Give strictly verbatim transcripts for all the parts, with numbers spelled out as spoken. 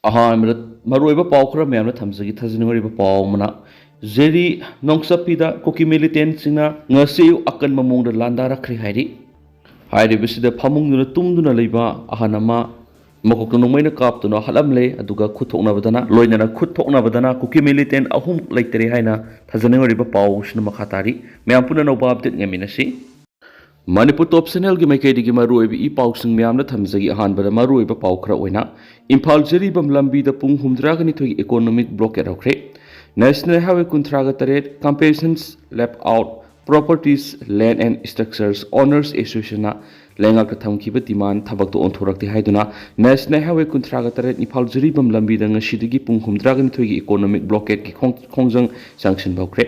ꯑꯍꯥꯟꯕꯗ ꯃꯔꯨꯑꯣꯏꯕ ꯄꯥꯎ ꯈꯔ ꯃꯌꯥꯝꯗ ꯊꯝꯖꯒꯦ꯫ ꯊꯥꯖꯅꯤꯡꯉꯣꯏꯔꯤꯕ ꯄꯥꯎ ꯑꯃꯅ, ꯖꯦꯔꯤ ꯅꯣꯡꯆꯞꯄꯤꯗ ꯀꯨꯀꯤ ꯃꯤꯂꯤꯇꯦꯟꯁꯤꯡꯅ ꯉꯁꯤ ꯑꯌꯨꯛ ꯑꯀꯟꯕ ꯃꯑꯣꯡꯗ ꯂꯥꯟꯗꯥꯔꯛꯈ꯭ꯔꯦ ꯍꯥꯏꯔꯤ꯫ ꯍꯥꯏꯔꯤꯕꯁꯤꯗ ꯐꯃꯨꯡꯗꯨꯅ ꯇꯨꯝꯗꯨꯅ ꯂꯩꯕ ꯑꯍꯟ ꯑꯃ ꯃꯀꯣꯛꯇ ꯅꯣꯡꯃꯩꯅ ꯀꯥꯞꯇꯨꯅ ꯍꯥꯠꯂꯝꯂꯦ꯫ ꯑꯗꯨꯒ ꯈꯨꯠ ꯊꯣꯛꯅꯕꯗꯅ, ꯂꯣꯏꯅꯅ ꯈꯨꯠ ꯊꯣꯛꯅꯕꯗꯅ ꯀꯨꯀꯤ ꯃꯤꯂꯤꯇꯦꯟ ꯑꯍꯨꯝ ꯂꯩꯇꯔꯦ ꯍꯥꯏꯅ ꯊꯥꯖꯅꯤꯡꯉꯣꯏꯔꯤꯕ ꯄꯥꯎꯁꯤꯅ ꯃꯈꯥ ꯇꯥꯔꯤ꯫ ꯃꯌꯥꯝ ꯄꯨꯟꯅ ꯑꯅꯧꯕ ꯑꯞꯗꯦꯠ ꯉꯥꯏꯃꯤꯟꯅꯁꯤ꯫ ꯃꯅꯤꯄꯨꯔ ꯇꯣꯞ ꯆꯦꯅꯦꯜꯒꯤ ꯃꯥꯏꯀꯩꯗꯒꯤ ꯃꯔꯨꯑꯣꯏꯕ ꯏ ꯄꯥꯎꯁꯤꯡ ꯃꯌꯥꯝꯅ ꯊꯝꯖꯒꯦ꯫ ꯑꯍꯥꯟꯕꯗ ꯃꯔꯨꯑꯣꯏꯕ ꯄꯥꯎ ꯈꯔ ꯑꯣꯏꯅ, ꯏꯝꯐꯥꯜ ꯖꯤꯔꯤꯕꯥꯝ ꯂꯝꯕꯤꯗ ꯄꯨꯡ ꯍꯨꯝꯗ꯭ꯔꯥꯒ ꯅꯤꯊꯣꯏꯒꯤ ꯏꯀꯣꯅꯣꯃꯤꯛ ꯕ꯭ꯂꯣꯀꯦꯠ ꯍꯧꯈ꯭ꯔꯦ꯫ National Highway ꯀꯨꯟꯊ꯭ꯔꯥꯒ ꯇꯔꯦꯠ Compensation Left Out Properties Land and Structures Owners Associationꯅ ꯂꯩꯉꯥꯛꯇ ꯊꯝꯈꯤꯕ ꯗꯤꯃꯥꯟ ꯊꯕꯛꯇ ꯑꯣꯟꯊꯣꯔꯛꯇꯦ ꯍꯥꯏꯗꯨꯅ National Highway ꯀꯨꯟꯊ꯭ꯔꯥꯒ ꯇꯔꯦꯠ ꯏꯝꯐꯥꯜ ꯖꯤꯔꯤꯕꯥꯝ ꯂꯝꯕꯤꯗ ꯉꯁꯤꯗꯒꯤ ꯄꯨꯡ ꯍꯨꯝꯗ꯭ꯔꯥꯒ ꯅꯤꯊꯣꯏꯒꯤ ꯏꯀꯣꯅꯣꯃꯤꯛ ꯕ꯭ꯂꯣꯀꯦꯠꯀꯤ ꯈꯣꯡ-, ꯈꯣꯡꯖꯪ ꯆꯪꯁꯤꯟꯕ ꯍꯧꯈ꯭ꯔꯦ꯫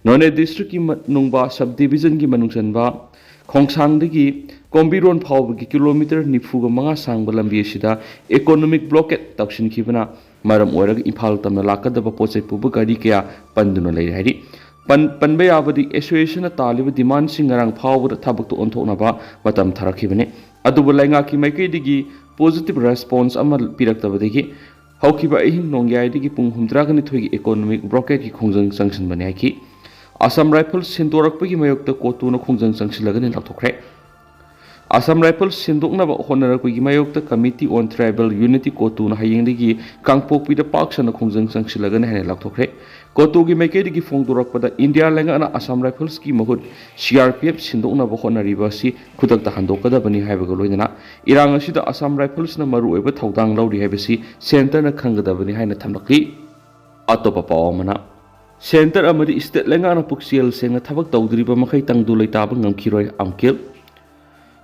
ꯅꯣꯅꯦ ꯗꯤꯁꯇ꯭ꯔꯤꯛꯀꯤ ꯃ-, ꯅꯨꯡꯕ ꯁꯕ ꯗꯤꯕꯤꯖꯟꯒꯤ ꯃꯅꯨꯡ ꯆꯟꯕ ꯈꯣꯡꯁꯥꯡꯗꯒꯤ ꯀꯣꯝꯕꯤꯔꯣꯟ ꯐꯥꯎꯕꯒꯤ ꯀꯤꯂꯣꯃꯤꯇꯔ ꯅꯤꯐꯨꯒ ꯃꯉꯥ ꯁꯥꯡꯕ ꯂꯝꯕꯤ ꯑꯁꯤꯗ ꯏꯀꯣꯅꯣꯃꯤꯛ ꯕ꯭ꯂꯣꯀꯦꯠ ꯇꯧꯁꯤꯟꯈꯤꯕꯅ ꯃꯔꯝ ꯑꯣꯏꯔꯒ ꯏꯝꯐꯥꯜ ꯇꯝꯅ ꯂꯥꯛꯀꯗꯕ ꯄꯣꯠ ꯆꯩ ꯄꯨꯕ ꯒꯥꯔꯤ ꯀꯌꯥ ꯄꯟꯗꯨꯅ ꯂꯩꯔꯦ ꯍꯥꯏꯔꯤ꯫ ꯄꯟ-, ꯄꯟꯕ ꯌꯥꯕꯗꯤ, ꯑꯦꯁꯣꯁꯤꯌꯦꯁꯟꯅ ꯇꯥꯜꯂꯤꯕ ꯗꯤꯃꯥꯟꯁꯤꯡ ꯉꯔꯥꯡ ꯐꯥꯎꯕꯗ ꯊꯕꯛꯇ ꯑꯣꯟꯊꯣꯛꯅꯕ ꯃꯇꯝ ꯊꯥꯔꯛꯈꯤꯕꯅꯤ꯫ ꯑꯗꯨꯕꯨ ꯂꯩꯉꯥꯛꯀꯤ ꯃꯥꯏꯀꯩꯗꯒꯤ ꯄꯣꯖꯤꯇꯤꯚ ꯔꯦꯁꯄꯣꯟꯁ ꯑꯃ ꯄꯤꯔꯛꯇꯕꯗꯒꯤ ꯍꯧꯈꯤꯕ ꯑꯍꯤꯡ ꯅꯣꯡꯌꯥꯏꯗꯒꯤ ꯄꯨꯡ ꯍꯨꯝꯗ꯭ꯔꯥꯒ ꯅꯤꯊꯣꯏꯒꯤ ꯏꯀꯣꯅꯣꯃꯤꯛ ꯕ꯭ꯂꯣꯀꯦꯠꯀꯤ ꯈꯣꯡꯖꯪ ꯆꯪꯁꯤꯟꯕꯅꯤ ꯍꯥꯏꯈꯤ꯫ ꯑꯁꯥꯝ ꯔꯥꯏꯐꯜꯁ ꯁꯤꯟꯗꯣꯔꯛꯄꯒꯤ ꯃꯥꯌꯣꯛꯇ ꯀꯣꯇꯨꯅ ꯈꯣꯡꯖꯪ ꯆꯪꯁꯤꯜꯂꯒꯅꯤ ꯂꯥꯎꯊꯣꯛꯈ꯭ꯔꯦ꯫ ꯑꯁꯥꯝ ꯔꯥꯏꯐꯜꯁ ꯁꯤꯟꯗꯣꯛꯅꯕ ꯍꯣꯠꯅꯔꯛꯄꯒꯤ ꯃꯥꯌꯣꯛꯇ Committee on Tribal Unity ꯀꯣꯇꯨꯅ ꯍꯌꯦꯡꯗꯒꯤ ꯀꯥꯡꯄꯣꯛꯄꯤꯗ ꯄꯥꯛ ꯁꯟꯅ ꯈꯣꯡꯖꯪ ꯆꯪꯁꯤꯜꯂꯒꯅꯤ ꯍꯥꯏꯅ ꯂꯥꯎꯊꯣꯛꯈ꯭ꯔꯦ꯫ ꯀꯣꯇꯨꯒꯤ ꯃꯥꯏꯀꯩꯗꯒꯤ ꯐꯣꯡꯗꯣꯔꯛꯄꯗ, ꯏꯟꯗꯤꯌꯥ ꯂꯩꯉꯥꯛꯅ ꯑꯁꯥꯝ ꯔꯥꯏꯐꯜꯁꯀꯤ ꯃꯍꯨꯠ ꯁꯤ ꯑꯥꯔ ꯄꯤ ꯑꯦꯐ ꯁꯤꯟꯗꯣꯛꯅꯕ ꯍꯣꯠꯅꯔꯤꯕ ꯑꯁꯤ ꯈꯨꯗꯛꯇ ꯍꯟꯗꯣꯛꯀꯗꯕꯅꯤ ꯍꯥꯏꯕꯒ ꯂꯣꯏꯅꯅ ꯏꯔꯥꯡ ꯑꯁꯤꯗ ꯑꯁꯥꯝ ꯔꯥꯏꯐꯜꯁꯅ ꯃꯔꯨꯑꯣꯏꯕ ꯊꯧꯗꯥꯡ ꯂꯧꯔꯤ ꯍꯥꯏꯕꯁꯤ ꯁꯦꯟꯇꯔꯅ ꯈꯪꯒꯗꯕꯅꯤ ꯍꯥꯏꯅ ꯊꯝꯂꯛꯂꯤ꯫ ꯑꯇꯣꯞꯄ ꯄꯥꯎ ꯑꯃꯅ, ꯁꯦꯟꯇꯔ ꯑꯃꯗꯤ ꯁ꯭ꯇꯦꯠ ꯂꯩꯉꯥꯛꯅ ꯄꯨꯛꯆꯦꯜ ꯁꯦꯡꯅ ꯊꯕꯛ ꯇꯧꯗ꯭ꯔꯤꯕ ꯃꯈꯩ ꯇꯪꯗꯨ ꯂꯩꯇꯥꯕ ꯉꯝꯈꯤꯔꯣꯏ, ꯑꯝꯀꯤꯜ꯫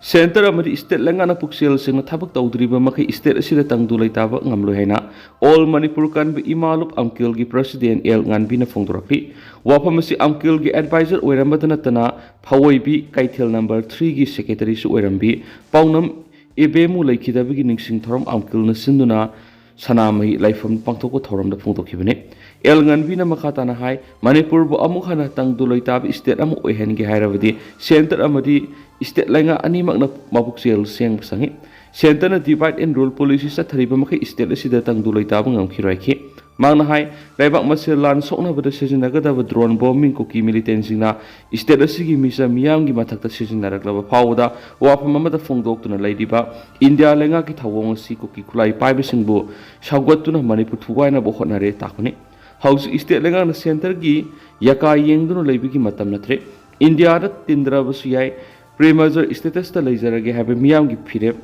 ꯁꯦꯟꯇꯔ ꯑꯃꯗꯤ ꯁ꯭ꯇꯦꯠ ꯂꯩꯉꯥꯛꯅ ꯄꯨꯛꯆꯦꯜ ꯁꯦꯡꯅ ꯊꯕꯛ ꯇꯧꯗ꯭ꯔꯤꯕ ꯃꯈꯩ ꯁ꯭ꯇꯦꯠ ꯑꯁꯤꯗ ꯇꯪꯗꯨ ꯂꯩꯇꯥꯕ ꯉꯝꯂꯣꯏ ꯍꯥꯏꯅ ꯑꯣꯜ ꯃꯅꯤꯄꯨꯔ ꯀꯟꯕ ꯏꯃꯥ ꯂꯨꯞ ꯑꯝꯀꯤꯜꯒꯤ ꯄ꯭ꯔꯁꯤꯗꯦꯟ ꯑꯦꯜ ꯉꯥꯟꯕꯤꯅ ꯐꯣꯡꯗꯣꯔꯛꯂꯤ꯫ ꯋꯥꯐꯝ ꯑꯁꯤ ꯑꯝꯀꯤꯜꯒꯤ ꯑꯦꯗꯚꯥꯏꯖꯔ ꯑꯣꯏꯔꯝꯕꯇ ꯅꯠꯇꯅ ꯐꯋꯣꯏꯕꯤ ꯀꯩꯊꯦꯜ ꯅꯝꯕꯔ ꯊ꯭ꯔꯤꯒꯤ ꯁꯦꯀ꯭ꯔꯦꯇꯔꯤꯁꯨ ꯑꯣꯏꯔꯝꯕꯤ ꯄꯥꯎꯅꯝ ꯏꯕꯦꯃꯨ ꯂꯩꯈꯤꯗꯕꯒꯤ ꯅꯤꯡꯁꯤꯡ ꯊꯧꯔꯝ ꯑꯝꯀꯤꯜꯅ ꯁꯤꯟꯗꯨꯅ ꯁꯅꯥꯃꯍꯤ ꯂꯥꯏꯐꯝ ꯄꯥꯡꯊꯣꯛꯄ ꯊꯧꯔꯝꯗ ꯐꯣꯡꯗꯣꯛꯈꯤꯕꯅꯤ꯫ ꯑꯦꯜ ꯉꯥꯟꯕꯤꯅ ꯃꯈꯥ ꯇꯥꯅ ꯍꯥꯏ, ꯃꯅꯤꯄꯨꯔꯕꯨ ꯑꯃꯨꯛ ꯍꯟꯅ ꯇꯪꯗꯨ ꯂꯩꯇꯥꯕ ꯁ꯭ꯇꯦꯠ ꯑꯃ ꯑꯣꯏꯍꯟꯒꯦ ꯍꯥꯏꯔꯕꯗꯤ ꯁꯦꯟꯇꯔ ꯑꯃꯗꯤ ꯁ꯭ꯇꯦꯠ ꯂꯩꯉꯥꯛ ꯑꯅꯤꯃꯛꯅ ꯃꯕꯨꯛꯆꯦꯜ ꯁꯦꯡꯕ ꯆꯪꯏ꯫ Centreꯅ divide and rule policy ꯆꯠꯊꯔꯤꯕ ꯃꯈꯩ state ꯑꯁꯤꯗ ꯇꯪꯗꯨ ꯂꯩꯇꯥꯕ ꯉꯝꯈꯤꯔꯣꯏ ꯍꯥꯏꯈꯤ꯫ ꯃꯍꯥꯛꯅ ꯍꯥꯏ, ꯂꯩꯕꯥꯛ ꯃꯁꯦꯜ ꯂꯥꯟ ꯁꯣꯛꯅꯕꯗ ꯁꯤꯖꯤꯟꯅꯒꯗꯕ drone bombing ꯀꯨꯀꯤ militantꯁꯤꯡꯅ state ꯑꯁꯤꯒꯤ ꯃꯤꯆꯝ ꯃꯤꯌꯥꯝꯒꯤ ꯃꯊꯛꯇ ꯁꯤꯖꯤꯟꯅꯔꯛꯂꯕ ꯐꯥꯎꯕꯗ ꯋꯥꯐꯝ ꯑꯃꯗ ꯐꯣꯡꯗꯣꯛꯇꯨꯅ ꯂꯩꯔꯤꯕ ꯏꯟꯗꯤꯌꯥ ꯂꯩꯉꯥꯛꯀꯤ ꯊꯧꯑꯣꯡ ꯑꯁꯤ ꯀꯨꯀꯤ ꯈꯨꯠꯂꯥꯏ ꯄꯥꯏꯕꯁꯤꯡꯕꯨ ꯁꯧꯒꯠꯇꯨꯅ ꯃꯅꯤꯄꯨꯔ ꯊꯨꯒꯥꯏꯅꯕ ꯍꯣꯠꯅꯔꯦ ꯇꯥꯛꯄꯅꯤ꯫ ꯍꯧꯖꯤꯛ state ꯂꯩꯉꯥꯛꯅ centreꯒꯤ ꯌꯥꯀꯥ ꯌꯦꯡꯗꯨꯅ ꯂꯩꯕꯒꯤ ꯃꯇꯝ ꯅꯠꯇ꯭ꯔꯦ꯫ ꯏꯟꯗꯤꯌꯥꯗ ꯇꯤꯟꯗ꯭ꯔꯕꯁꯨ ꯌꯥꯏ, pre-merger statusꯇ ꯂꯩꯖꯔꯒꯦ ꯍꯥꯏꯕ ꯃꯤꯌꯥꯝꯒꯤ ꯐꯤꯔꯦꯞ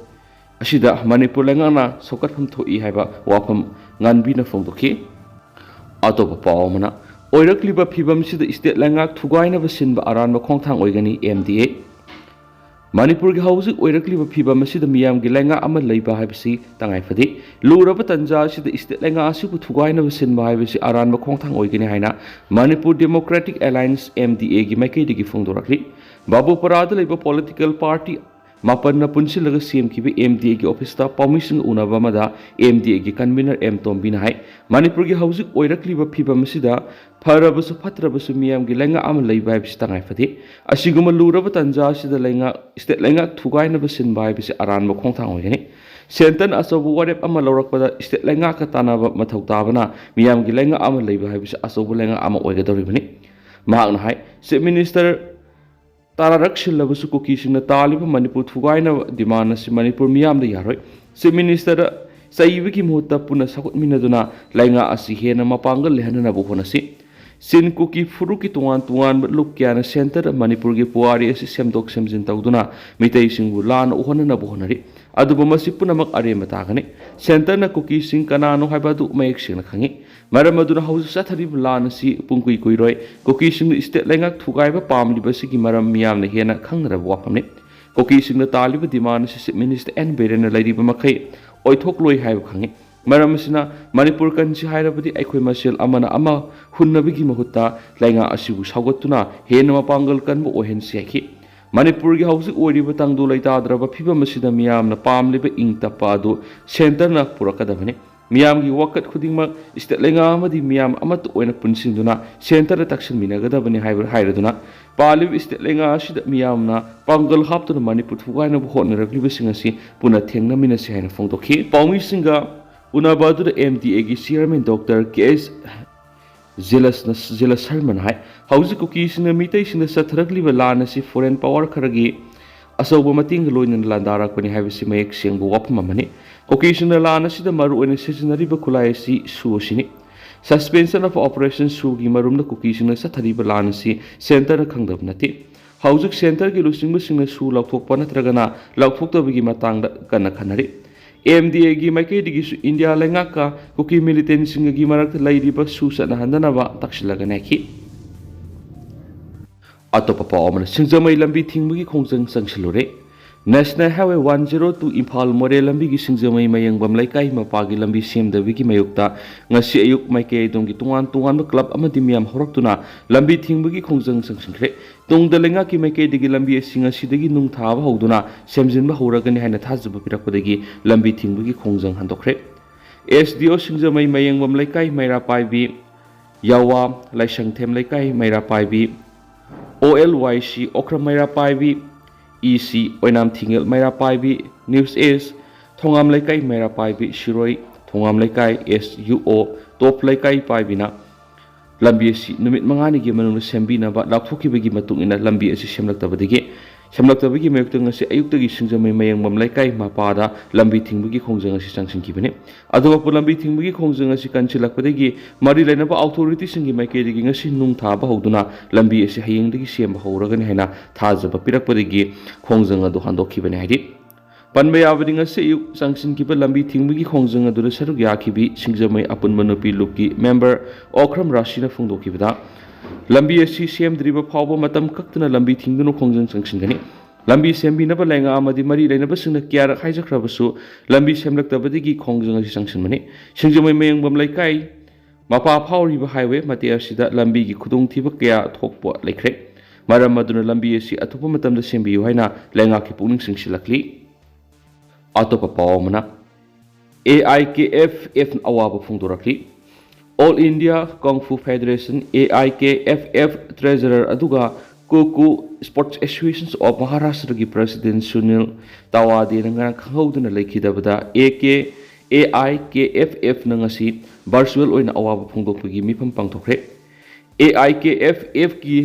ꯑꯁꯤꯗ ꯃꯅꯤꯄꯨꯔ ꯂꯩꯉꯥꯛꯅ ꯁꯧꯒꯠꯐꯝ ꯊꯣꯛꯏ ꯍꯥꯏꯕ ꯋꯥꯐꯝ ꯉꯥꯟꯕꯤꯅ ꯐꯣꯡꯗꯣꯛꯈꯤ꯫ ꯑꯇꯣꯞꯄ ꯄꯥꯎ ꯑꯃꯅ, ꯑꯣꯏꯔꯛꯂꯤꯕ ꯐꯤꯕꯝꯁꯤꯗ state ꯂꯩꯉꯥꯛ ꯊꯨꯒꯥꯏꯅꯕ ꯁꯤꯟꯕ ꯑꯔꯥꯟꯕ ꯈꯣꯡꯊꯥꯡ ꯑꯣꯏꯒꯅꯤ, M D A꯫ ꯃꯅꯤꯄꯨꯔꯒꯤ ꯍꯧꯖꯤꯛ ꯑꯣꯏꯔꯛꯂꯤꯕ ꯐꯤꯕꯝ ꯑꯁꯤꯗ ꯃꯤꯌꯥꯝꯒꯤ ꯂꯩꯉꯥꯛ ꯑꯃ ꯂꯩꯕ ꯍꯥꯏꯕꯁꯤ ꯇꯉꯥꯏ ꯐꯗꯦ꯫ ꯂꯨꯔꯕ ꯇꯥꯟꯖꯥ ꯑꯁꯤꯗ state ꯂꯩꯉꯥꯛ ꯑꯁꯤꯕꯨ ꯊꯨꯒꯥꯏꯅꯕ ꯁꯤꯟꯕ ꯍꯥꯏꯕꯁꯤ ꯑꯔꯥꯟꯕ ꯈꯣꯡꯊꯥꯡ ꯑꯣꯏꯒꯅꯤ ꯍꯥꯏꯅ Manipur Democratic Alliance, M D Aꯒꯤ ꯃꯥꯏꯀꯩꯗꯒꯤ ꯐꯣꯡꯗꯣꯔꯛꯂꯤ꯫ ꯕꯥꯕꯨꯄꯥꯔꯥꯗ ꯂꯩꯕ political party ꯃꯥꯄꯟꯅ ꯄꯨꯟꯁꯤꯜꯂꯒ ꯁꯦꯝꯈꯤꯕ M D Aꯒꯤ officeꯇ ꯄꯥꯎꯃꯤꯁꯤꯡꯒ ꯎꯅꯕ ꯑꯃꯗ M D Aꯒꯤ convener M ꯇꯣꯝꯕꯤꯅ ꯍꯥꯏ, ꯃꯅꯤꯄꯨꯔꯒꯤ ꯍꯧꯖꯤꯛ ꯑꯣꯏꯔꯛꯂꯤꯕ ꯐꯤꯕꯝ ꯑꯁꯤꯗ ꯐꯔꯕꯁꯨ ꯐꯠꯇ꯭ꯔꯕꯁꯨ ꯃꯤꯌꯥꯝꯒꯤ ꯂꯩꯉꯥꯛ ꯑꯃ ꯂꯩꯕ ꯍꯥꯏꯕꯁꯤ ꯇꯉꯥꯏ ꯐꯗꯦ꯫ ꯑꯁꯤꯒꯨꯝꯕ ꯂꯨꯔꯕ ꯇꯥꯟꯖꯥ ꯑꯁꯤꯗ ꯂꯩꯉꯥꯛ, state ꯂꯩꯉꯥꯛ ꯊꯨꯒꯥꯏꯅꯕ ꯁꯤꯟꯕ ꯍꯥꯏꯕꯁꯤ ꯑꯔꯥꯟꯕ ꯈꯣꯡꯊꯥꯡ ꯑꯣꯏꯒꯅꯤ꯫ Centreꯅ ꯑꯆꯧꯕ ꯋꯥꯔꯦꯞ ꯑꯃ ꯂꯧꯔꯛꯄꯗ state ꯂꯩꯉꯥꯛꯀ ꯇꯥꯟꯅꯕ ꯃꯊꯧ ꯇꯥꯕꯅ ꯃꯤꯌꯥꯝꯒꯤ ꯂꯩꯉꯥꯛ ꯑꯃ ꯂꯩꯕ ꯍꯥꯏꯕꯁꯤ ꯑꯆꯧꯕ ꯂꯩꯉꯥꯛ ꯑꯃ ꯑꯣꯏꯒꯗꯧꯔꯤꯕꯅꯤ꯫ ꯃꯍꯥꯛꯅ ꯍꯥꯏ, Chief Minister ꯇꯥꯔꯥꯔꯛ ꯁꯤꯜꯂꯕꯁꯨ ꯀꯨꯀꯤꯁꯤꯡꯅ ꯇꯥꯜꯂꯤꯕ ꯃꯅꯤꯄꯨꯔ ꯊꯨꯒꯥꯏꯅꯕ demand ꯑꯁꯤ ꯃꯅꯤꯄꯨꯔ ꯃꯤꯌꯥꯝꯗ ꯌꯥꯔꯣꯏ꯫ Chief Minister ꯆꯩꯕꯒꯤ ꯃꯍꯨꯠꯇ ꯄꯨꯟꯅ ꯁꯧꯒꯠꯃꯤꯟꯅꯗꯨꯅ ꯂꯩꯉꯥꯛ ꯑꯁꯤ ꯍꯦꯟꯅ ꯃꯄꯥꯡꯒꯜ ꯂꯩꯍꯟꯅꯕ ꯍꯣꯠꯅꯁꯤ꯫ ꯆꯤꯟ ꯀꯨꯀꯤ ꯐꯨꯔꯨꯞꯀꯤ ꯇꯣꯉꯥꯟ ꯇꯣꯉꯥꯟꯕ ꯂꯨꯞ ꯀꯌꯥꯅ centre ꯃꯅꯤꯄꯨꯔꯒꯤ ꯄꯨꯋꯥꯔꯤ ꯑꯁꯤ ꯁꯦꯝꯗꯣꯛ ꯁꯦꯝꯖꯤꯟ ꯇꯧꯗꯨꯅ ꯃꯤꯇꯩꯁꯤꯡꯕꯨ ꯂꯥꯟꯅ ꯎꯍꯟꯅꯅꯕ ꯍꯣꯠꯅꯔꯤ꯫ ꯑꯗꯨꯕꯨ ꯃꯁꯤ ꯄꯨꯝꯅꯃꯛ ꯑꯔꯦꯝꯕ ꯇꯥꯒꯅꯤ꯫ Centreꯅ ꯀꯨꯀꯤꯁꯤꯡ ꯀꯅꯥꯅꯣ ꯍꯥꯏꯕ ꯑꯗꯨ ꯃꯌꯦꯛ ꯁꯦꯡꯅ ꯈꯪꯏ꯫ ꯃꯔꯝ ꯑꯗꯨꯅ ꯍꯧꯖꯤꯛ ꯆꯠꯊꯔꯤꯕ ꯂꯥꯟ ꯑꯁꯤ ꯄꯨꯡꯀꯨꯏ ꯀꯨꯏꯔꯣꯏ꯫ ꯀꯨꯀꯤꯁꯤꯡꯅ state ꯂꯩꯉꯥꯛ ꯊꯨꯒꯥꯏꯕ ꯄꯥꯝꯂꯤꯕ ꯑꯁꯤꯒꯤ ꯃꯔꯝ ꯃꯤꯌꯥꯝꯅ ꯍꯦꯟꯅ ꯈꯪꯅꯔꯕ ꯋꯥꯐꯝꯅꯤ꯫ ꯀꯨꯀꯤꯁꯤꯡꯅ ꯇꯥꯜꯂꯤꯕ demand ꯑꯁꯤ Chief Minister N ꯕꯤꯔꯦꯟꯅ ꯂꯩꯔꯤꯕ ꯃꯈꯩ ꯑꯣꯏꯊꯣꯛꯂꯣꯏ ꯍꯥꯏꯕ ꯈꯪꯏ꯫ ꯃꯔꯝ ꯑꯁꯤꯅ ꯃꯅꯤꯄꯨꯔ ꯀꯟꯁꯤ ꯍꯥꯏꯔꯕꯗꯤ ꯑꯩꯈꯣꯏ ꯃꯁꯦꯜ ꯑꯃꯅ ꯑꯃ ꯍꯨꯟꯅꯕꯒꯤ ꯃꯍꯨꯠꯇ ꯂꯩꯉꯥꯛ ꯑꯁꯤꯕꯨ ꯁꯧꯒꯠꯇꯨꯅ ꯍꯦꯟꯅ ꯃꯄꯥꯡꯒꯜ ꯀꯟꯕ ꯑꯣꯏꯍꯟꯁꯤ ꯍꯥꯏꯈꯤ꯫ ꯃꯅꯤꯄꯨꯔꯒꯤ ꯍꯧꯖꯤꯛ ꯑꯣꯏꯔꯤꯕ ꯇꯪꯗꯨ ꯂꯩꯇꯥꯗ꯭ꯔꯕ ꯐꯤꯕꯝ ꯑꯁꯤꯗ ꯃꯤꯌꯥꯝꯅ ꯄꯥꯝꯂꯤꯕ ꯏꯪ ꯇꯞꯄ ꯑꯗꯨ centreꯅ ꯄꯨꯔꯛꯀꯗꯕꯅꯤ꯫ ꯃꯤꯌꯥꯝꯒꯤ ꯋꯥꯀꯠ ꯈꯨꯗꯤꯡꯃꯛ ꯏꯁꯇꯦꯠ ꯂꯩꯉꯥꯛ ꯑꯃꯗꯤ ꯃꯤꯌꯥꯝ ꯑꯃꯠꯇ ꯑꯣꯏꯅ ꯄꯨꯟꯁꯤꯟꯗꯨꯅ ꯁꯦꯟꯇꯔꯗ ꯇꯥꯛꯁꯤꯟꯃꯤꯟꯅꯒꯗꯕꯅꯤ ꯍꯥꯏꯕ ꯍꯥꯏꯔꯗꯨꯅ, ꯄꯥꯜꯂꯤꯕ ꯏꯁꯇꯦꯠ ꯂꯩꯉꯥꯛ ꯑꯁꯤꯗ ꯃꯤꯌꯥꯝꯅ ꯄꯥꯡꯒꯜ ꯍꯥꯞꯇꯨꯅ ꯃꯅꯤꯄꯨꯔ ꯊꯨꯒꯥꯏꯅꯕ ꯍꯣꯠꯅꯔꯛꯂꯤꯕꯁꯤꯡ ꯑꯁꯤ ꯄꯨꯟꯅ ꯊꯦꯡꯅꯃꯤꯟꯅꯁꯤ ꯍꯥꯏꯅ ꯐꯣꯡꯗꯣꯛꯈꯤ꯫ ꯄꯥꯎꯃꯤꯁꯤꯡꯒ ꯎꯅꯕ ꯑꯗꯨꯗ ꯑꯦꯝ ꯗꯤ ꯑꯦꯒꯤ ꯆꯤꯌꯔꯃꯦꯟ ꯗꯣꯛꯇꯔ ꯀꯦ ꯑꯦꯁ ꯖꯦꯂꯁꯅ, ꯖꯦꯂꯁ ꯁꯔꯃꯅ ꯍꯥꯏ, ꯍꯧꯖꯤꯛ ꯀꯨꯀꯤꯁꯤꯡꯅ ꯃꯤꯇꯩꯁꯤꯡꯗ ꯆꯠꯊꯔꯛꯂꯤꯕ ꯂꯥꯟ ꯑꯁꯤ ꯐꯣꯔꯦꯟ ꯄꯋꯥꯔ ꯈꯔꯒꯤ ꯑꯆꯧꯕ ꯃꯇꯦꯡꯒ ꯂꯣꯏꯅꯅ ꯂꯥꯟꯗꯥꯔꯛꯄꯅꯤ ꯍꯥꯏꯕꯁꯤ ꯃꯌꯦꯛ ꯁꯦꯡꯕ ꯋꯥꯐꯝ ꯑꯃꯅꯤ꯫ ꯀꯨꯀꯤꯁꯤꯡꯅ ꯂꯥꯟ ꯑꯁꯤꯗ ꯃꯔꯨꯑꯣꯏꯅ ꯁꯤꯖꯤꯟꯅꯔꯤꯕ ꯈꯨꯠꯂꯥꯏ ꯑꯁꯤ ꯁꯨ ꯑꯁꯤꯅꯤ꯫ Suspension of Operation ꯁꯨꯒꯤ ꯃꯔꯨꯝꯗ ꯀꯨꯀꯤꯁꯤꯡꯅ ꯆꯠꯊꯔꯤꯕ ꯂꯥꯟ ꯑꯁꯤ ꯁꯦꯟꯇꯔꯅ ꯈꯪꯗꯕ ꯅꯠꯇꯦ꯫ ꯍꯧꯖꯤꯛ ꯁꯦꯟꯇꯔꯒꯤ ꯂꯨꯆꯤꯡꯕꯁꯤꯡꯅ ꯁꯨ ꯂꯧꯊꯣꯛꯄ ꯅꯠꯇ꯭ꯔꯒꯅ ꯂꯧꯊꯣꯛꯇꯕꯒꯤ ꯃꯇꯥꯡꯗ ꯀꯟꯅ ꯈꯟꯅꯔꯤ꯫ ꯑꯦꯝ ꯗꯤ ꯑꯦꯒꯤ ꯃꯥꯏꯀꯩꯗꯒꯤꯁꯨ ꯏꯟꯗꯤꯌꯥ ꯂꯩꯉꯥꯛꯀ ꯀꯨꯀꯤ ꯃꯤꯂꯤꯇꯦꯟꯁꯤꯡꯒꯤ ꯃꯔꯛꯇ ꯂꯩꯔꯤꯕ ꯁꯨ ꯆꯠꯅꯍꯟꯗꯅꯕ ꯇꯛꯁꯤꯜꯂꯒ ꯅꯥꯏꯈꯤ꯫ ꯑꯇꯣꯞꯄ ꯄꯥꯎ ꯑꯃꯅ, ꯁꯤꯡꯖꯃꯩ ꯂꯝꯕꯤ ꯊꯤꯡꯕꯒꯤ ꯈꯣꯡꯖꯪ ꯆꯪꯁꯤꯜꯂꯨꯔꯦ꯫ National Highway one zero two Imphal ꯃꯣꯔꯦ ꯂꯝꯕꯤꯒꯤ ꯁꯤꯡꯖꯃꯩ ꯃꯌꯦꯡꯕꯝ ꯂꯩꯀꯥꯏ ꯃꯄꯥꯒꯤ ꯂꯝꯕꯤ ꯁꯦꯝꯗꯕꯒꯤ ꯃꯥꯌꯣꯛꯇ ꯉꯁꯤ ꯑꯌꯨꯛ ꯃꯥꯏꯀꯩ ꯑꯗꯣꯝꯒꯤ ꯇꯣꯉꯥꯟ ꯇꯣꯉꯥꯟꯕ ꯀ꯭ꯂꯕ ꯑꯃꯗꯤ ꯃꯤꯌꯥꯝ ꯍꯧꯔꯛꯇꯨꯅ ꯂꯝꯕꯤ ꯊꯤꯡꯕꯒꯤ ꯈꯣꯡꯖꯪ ꯆꯪꯁꯤꯟꯈ꯭ꯔꯦ꯫ ꯇꯨꯡꯗ ꯂꯩꯉꯥꯛꯀꯤ ꯃꯥꯏꯀꯩꯗꯒꯤ ꯂꯝꯕꯤ ꯑꯁꯤ ꯉꯁꯤꯗꯒꯤ ꯅꯨꯡ ꯊꯥꯕ ꯍꯧꯗꯨꯅ ꯁꯦꯝꯖꯤꯟꯕ ꯍꯧꯔꯒꯅꯤ ꯍꯥꯏꯅ ꯊꯥꯖꯕ ꯄꯤꯔꯛꯄꯗꯒꯤ ꯂꯝꯕꯤ ꯊꯤꯡꯕꯒꯤ ꯈꯣꯡꯖꯪ ꯍꯟꯗꯣꯛꯈ꯭ꯔꯦ꯫ ꯑꯦꯁ ꯗꯤ ꯑꯣ ꯁꯤꯡꯖꯃꯩ ꯃꯌꯦꯡꯕꯝ ꯂꯩꯀꯥꯏ ꯃꯩꯔꯥ ꯄꯥꯏꯕꯤ, ꯌꯥꯋꯥ ꯂꯥꯏꯁꯪꯊꯦꯝ ꯂꯩꯀꯥꯏ ꯃꯩꯔꯥ ꯄꯥꯏꯕꯤ, ꯑꯣ ꯑꯦꯜ ꯋꯥꯏ ꯁꯤ ꯑꯣꯀ꯭ꯔꯝ ꯃꯩꯔꯥ ꯄꯥꯏꯕꯤ, ꯏ ꯁꯤ ꯑꯣꯏꯅꯥꯝ ꯊꯤꯡꯉꯦꯜ ꯃꯩꯔꯥ ꯄꯥꯏꯕꯤ, ꯅ꯭ꯌꯨꯁ ꯑꯦꯁ ꯊꯣꯉꯥꯝ ꯂꯩꯀꯥꯏ ꯃꯩꯔꯥ ꯄꯥꯏꯕꯤ, ꯁꯤꯔꯣꯏ ꯊꯣꯉꯥꯝ ꯂꯩꯀꯥꯏ ꯑꯦꯁ ꯌꯨ ꯑꯣ ꯇꯣꯞ ꯂꯩꯀꯥꯏ ꯄꯥꯏꯕꯤꯅ ꯂꯝꯕꯤ ꯑꯁꯤ ꯅꯨꯃꯤꯠ ꯃꯉꯥꯅꯤꯒꯤ ꯃꯅꯨꯡꯗ ꯁꯦꯝꯕꯤꯅꯕ ꯂꯥꯎꯊꯣꯛꯈꯤꯕꯒꯤ ꯃꯇꯨꯡ ꯏꯟꯅ ꯂꯝꯕꯤ ꯑꯁꯤ ꯁꯦꯝꯂꯛꯇꯕꯗꯒꯤ, ꯁꯦꯝꯂꯛꯇꯕꯒꯤ ꯃꯥꯌꯣꯛꯇ ꯉꯁꯤ ꯑꯌꯨꯛꯇꯒꯤ ꯁꯤꯡꯖꯃꯩ ꯃꯌꯦꯡꯕꯝ ꯂꯩꯀꯥꯏ ꯃꯄꯥꯗ ꯂꯝꯕꯤ ꯊꯤꯡꯕꯒꯤ ꯈꯣꯡꯖꯪ ꯑꯁꯤ ꯆꯪꯁꯤꯟꯈꯤꯕꯅꯤ꯫ ꯑꯗꯨꯃꯛꯄꯨ ꯂꯝꯕꯤ ꯊꯤꯡꯕꯒꯤ ꯈꯣꯡꯖꯪ ꯑꯁꯤ ꯀꯟꯁꯤꯜꯂꯛꯄꯗꯒꯤ ꯃꯔꯤ ꯂꯩꯅꯕ ꯑꯣꯊꯣꯔꯤꯇꯤꯁꯤꯡꯒꯤ ꯃꯥꯏꯀꯩꯗꯒꯤ ꯉꯁꯤ ꯅꯨꯡ ꯊꯥꯕ ꯍꯧꯗꯨꯅ ꯂꯝꯕꯤ ꯑꯁꯤ ꯍꯌꯦꯡꯗꯒꯤ ꯁꯦꯝꯕ ꯍꯧꯔꯒꯅꯤ ꯍꯥꯏꯅ ꯊꯥꯖꯕ ꯄꯤꯔꯛꯄꯗꯒꯤ ꯈꯣꯡꯖꯪ ꯑꯗꯨ ꯍꯟꯗꯣꯛꯈꯤꯕꯅꯤ ꯍꯥꯏꯔꯤ꯫ ꯄꯟꯕ ꯌꯥꯕꯗꯤ, ꯉꯁꯤ ꯑꯌꯨꯛ ꯆꯪꯁꯤꯟꯈꯤꯕ ꯂꯝꯕꯤ ꯊꯤꯡꯕꯒꯤ ꯈꯣꯡꯖꯪ ꯑꯗꯨꯗ ꯁꯔꯨꯛ ꯌꯥꯈꯤꯕꯤ ꯁꯤꯡꯖꯃꯩ ꯑꯄꯨꯟꯕ ꯅꯨꯄꯤ ꯂꯨꯞꯀꯤ ꯃꯦꯝꯕꯔ ꯑꯣꯀ꯭ꯔꯝ ꯔꯥꯁꯤꯅ ꯐꯣꯡꯗꯣꯛꯈꯤꯕꯗ, ꯂꯝꯕꯤ ꯑꯁꯤ ꯁꯦꯝꯗ꯭ꯔꯤꯕ ꯐꯥꯎꯕ ꯃꯇꯝ ꯀꯛꯇꯅ ꯂꯝꯕꯤ ꯊꯤꯡꯗꯨꯅ ꯈꯣꯡꯖꯪ ꯆꯪꯁꯤꯟꯒꯅꯤ꯫ ꯂꯝꯕꯤ ꯁꯦꯝꯕꯤꯅꯕ ꯂꯩꯉꯥꯛ ꯑꯃꯗꯤ ꯃꯔꯤ ꯂꯩꯅꯕꯁꯤꯡꯅ ꯀꯌꯥꯔꯛ ꯍꯥꯏꯖꯈ꯭ꯔꯕꯁꯨ ꯂꯝꯕꯤ ꯁꯦꯝꯂꯛꯇꯕꯗꯒꯤ ꯈꯣꯡꯖꯪ ꯑꯁꯤ ꯆꯪꯁꯤꯟꯕꯅꯤ꯫ ꯁꯤꯡꯖꯃꯩ ꯃꯌꯦꯡꯕꯝ ꯂꯩꯀꯥꯏ ꯃꯄꯥ ꯐꯥꯎꯔꯤꯕ ꯍꯥꯏꯋꯦ ꯃꯇꯦꯛ ꯑꯁꯤꯗ ꯂꯝꯕꯤꯒꯤ ꯈꯨꯗꯣꯡꯊꯤꯕ ꯀꯌꯥ ꯊꯣꯛꯄ ꯂꯩꯈ꯭ꯔꯦ꯫ ꯃꯔꯝ ꯑꯗꯨꯅ ꯂꯝꯕꯤ ꯑꯁꯤ ꯑꯊꯨꯕ ꯃꯇꯝꯗ ꯁꯦꯝꯕꯤꯌꯨ ꯍꯥꯏꯅ ꯂꯩꯉꯥꯛꯀꯤ ꯄꯨꯛꯅꯤꯡ ꯆꯤꯡꯁꯤꯜꯂꯛꯂꯤ꯫ ꯑꯇꯣꯞꯄ ꯄꯥꯎ ꯑꯃꯅ, ꯑꯦ ꯑꯥꯏ ꯀꯦ ꯑꯦꯐ ꯑꯦꯐꯅ ꯑꯋꯥꯕ ꯐꯣꯡꯗꯣꯔꯛꯂꯤ꯫ All India Kung Fu Federation, A I K F F, Treasurer ꯑꯗꯨꯒ Kho Kho Sports Associations of Maharashtra ꯒꯤ President ꯁꯨꯅꯤꯜ ꯇꯋꯥꯗꯦꯅ ꯉꯔꯥꯡ ꯈꯪꯍꯧꯗꯅ ꯂꯩꯈꯤꯗꯕꯗ A K A I K F ꯑꯦꯐꯅ ꯉꯁꯤ virtual ꯑꯣꯏꯅ ꯑꯋꯥꯕ ꯐꯣꯡꯗꯣꯛꯄꯒꯤ ꯃꯤꯐꯝ ꯄꯥꯡꯊꯣꯛꯈ꯭ꯔꯦ꯫ ꯑꯦ ꯑꯥꯏ ꯀꯦ ꯑꯦꯐ ꯑꯦꯐꯀꯤ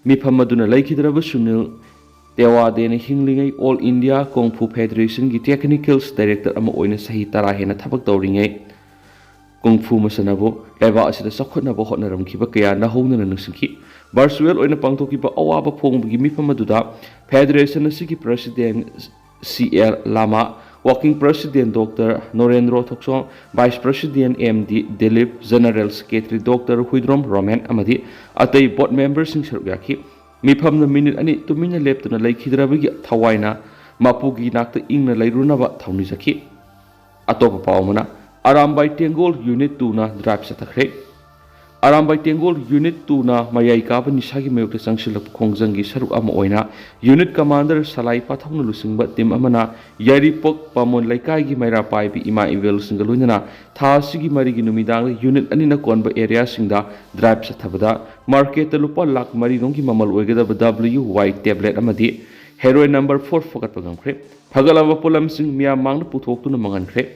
ꯃꯤꯐꯝ ꯑꯗꯨꯅ ꯂꯩꯈꯤꯗ꯭ꯔꯕ Sunil ꯇꯦꯋꯥꯗꯦꯅ ꯍꯤꯡꯂꯤꯉꯩ All India Kung Fu Federationꯒꯤ Technicals Director ꯑꯃ ꯑꯣꯏꯅ ꯆꯍꯤ ꯇꯔꯥ ꯍꯦꯟꯅ ꯊꯕꯛ ꯇꯧꯔꯤꯉꯩ ꯀꯨꯡ ꯐꯨ ꯃꯁꯥꯟꯅꯕꯨ ꯂꯩꯕꯥꯛ ꯑꯁꯤꯗ ꯆꯥꯎꯈꯠꯅꯕ ꯍꯣꯠꯅꯔꯝꯈꯤꯕ ꯀꯌꯥ ꯅꯧꯍꯧꯅꯅ ꯅꯤꯡꯁꯤꯡꯈꯤ꯫ Virtual ꯑꯣꯏꯅ ꯄꯥꯡꯊꯣꯛꯈꯤꯕ ꯑꯋꯥꯕ ꯐꯣꯡꯕꯒꯤ ꯃꯤꯐꯝ ꯑꯗꯨꯗ Federation ꯑꯁꯤꯒꯤ President C L Lama, Working President doctor Norendro Thokchom, Vice President M D Dilip, General Secretary doctor Huidrom Romen ꯑꯃꯗꯤ ꯑꯇꯩ board memberꯁꯤꯡ ꯁꯔꯨꯛ ꯌꯥꯈꯤ꯫ ꯃꯤꯐꯝꯅ ꯃꯤꯅꯤꯠ ꯑꯅꯤ ꯇꯨꯃꯤꯟꯅ ꯂꯦꯞꯇꯨꯅ ꯂꯩꯈꯤꯗ꯭ꯔꯕꯒꯤ ꯊꯋꯥꯏꯅ ꯃꯄꯨꯒꯤ ꯅꯥꯛꯇ ꯏꯪꯅ ꯂꯩꯔꯨꯅꯕ ꯊꯧꯅꯤꯖꯈꯤ꯫ ꯑꯇꯣꯞꯄ ꯄꯥꯎ ꯑꯃꯅ, ꯑꯔꯥꯝꯕꯥꯏ ꯇꯦꯡꯒꯣꯜ Unit ꯇꯨꯅ drive ꯆꯠꯊꯈ꯭ꯔꯦ꯫ ꯑꯔꯥꯝꯕꯥꯏ ꯇꯦꯡꯒꯣꯜ Unit ꯇꯨꯅ ꯃꯌꯥꯏ ꯀꯥꯕ ꯅꯤꯁꯥꯒꯤ ꯃꯥꯌꯣꯛꯇ ꯆꯪꯁꯤꯜꯂꯛꯄ ꯈꯣꯡꯖꯪꯒꯤ ꯁꯔꯨꯛ ꯑꯃ ꯑꯣꯏꯅ Unit Commander ꯁꯂꯥꯏ ꯄꯥꯊꯧꯅ ꯂꯨꯆꯤꯡꯕ team ꯑꯃꯅ ꯌꯥꯏꯔꯤꯄꯣꯛ ꯄꯥꯃꯣꯟ ꯂꯩꯀꯥꯏꯒꯤ ꯃꯩꯔꯥ ꯄꯥꯏꯕꯤ ꯏꯃꯥ ꯏꯕꯦꯜꯁꯤꯡꯒ ꯂꯣꯏꯅꯅ ꯊꯥ ꯑꯁꯤꯒꯤ ꯃꯔꯤꯒꯤ ꯅꯨꯃꯤꯗꯥꯡꯗ Unit ꯑꯅꯤꯅ ꯀꯣꯟꯕ areaꯁꯤꯡꯗ drive ꯆꯠꯊꯕꯗ marketꯇ ꯂꯨꯄꯥ ꯂꯥꯈ ꯃꯔꯤ ꯔꯣꯝꯒꯤ ꯃꯃꯜ ꯑꯣꯏꯒꯗꯕ W Y tablet ꯑꯃꯗꯤ heroin number four ꯐꯒꯠꯄ ꯉꯝꯈ꯭ꯔꯦ꯫ ꯐꯒꯠꯂꯕ ꯄꯣꯠꯂꯝꯁꯤꯡ ꯃꯤꯌꯥꯝ ꯃꯥꯡꯗ ꯄꯨꯊꯣꯛꯇꯨꯅ ꯃꯥꯡꯍꯟꯈ꯭ꯔꯦ꯫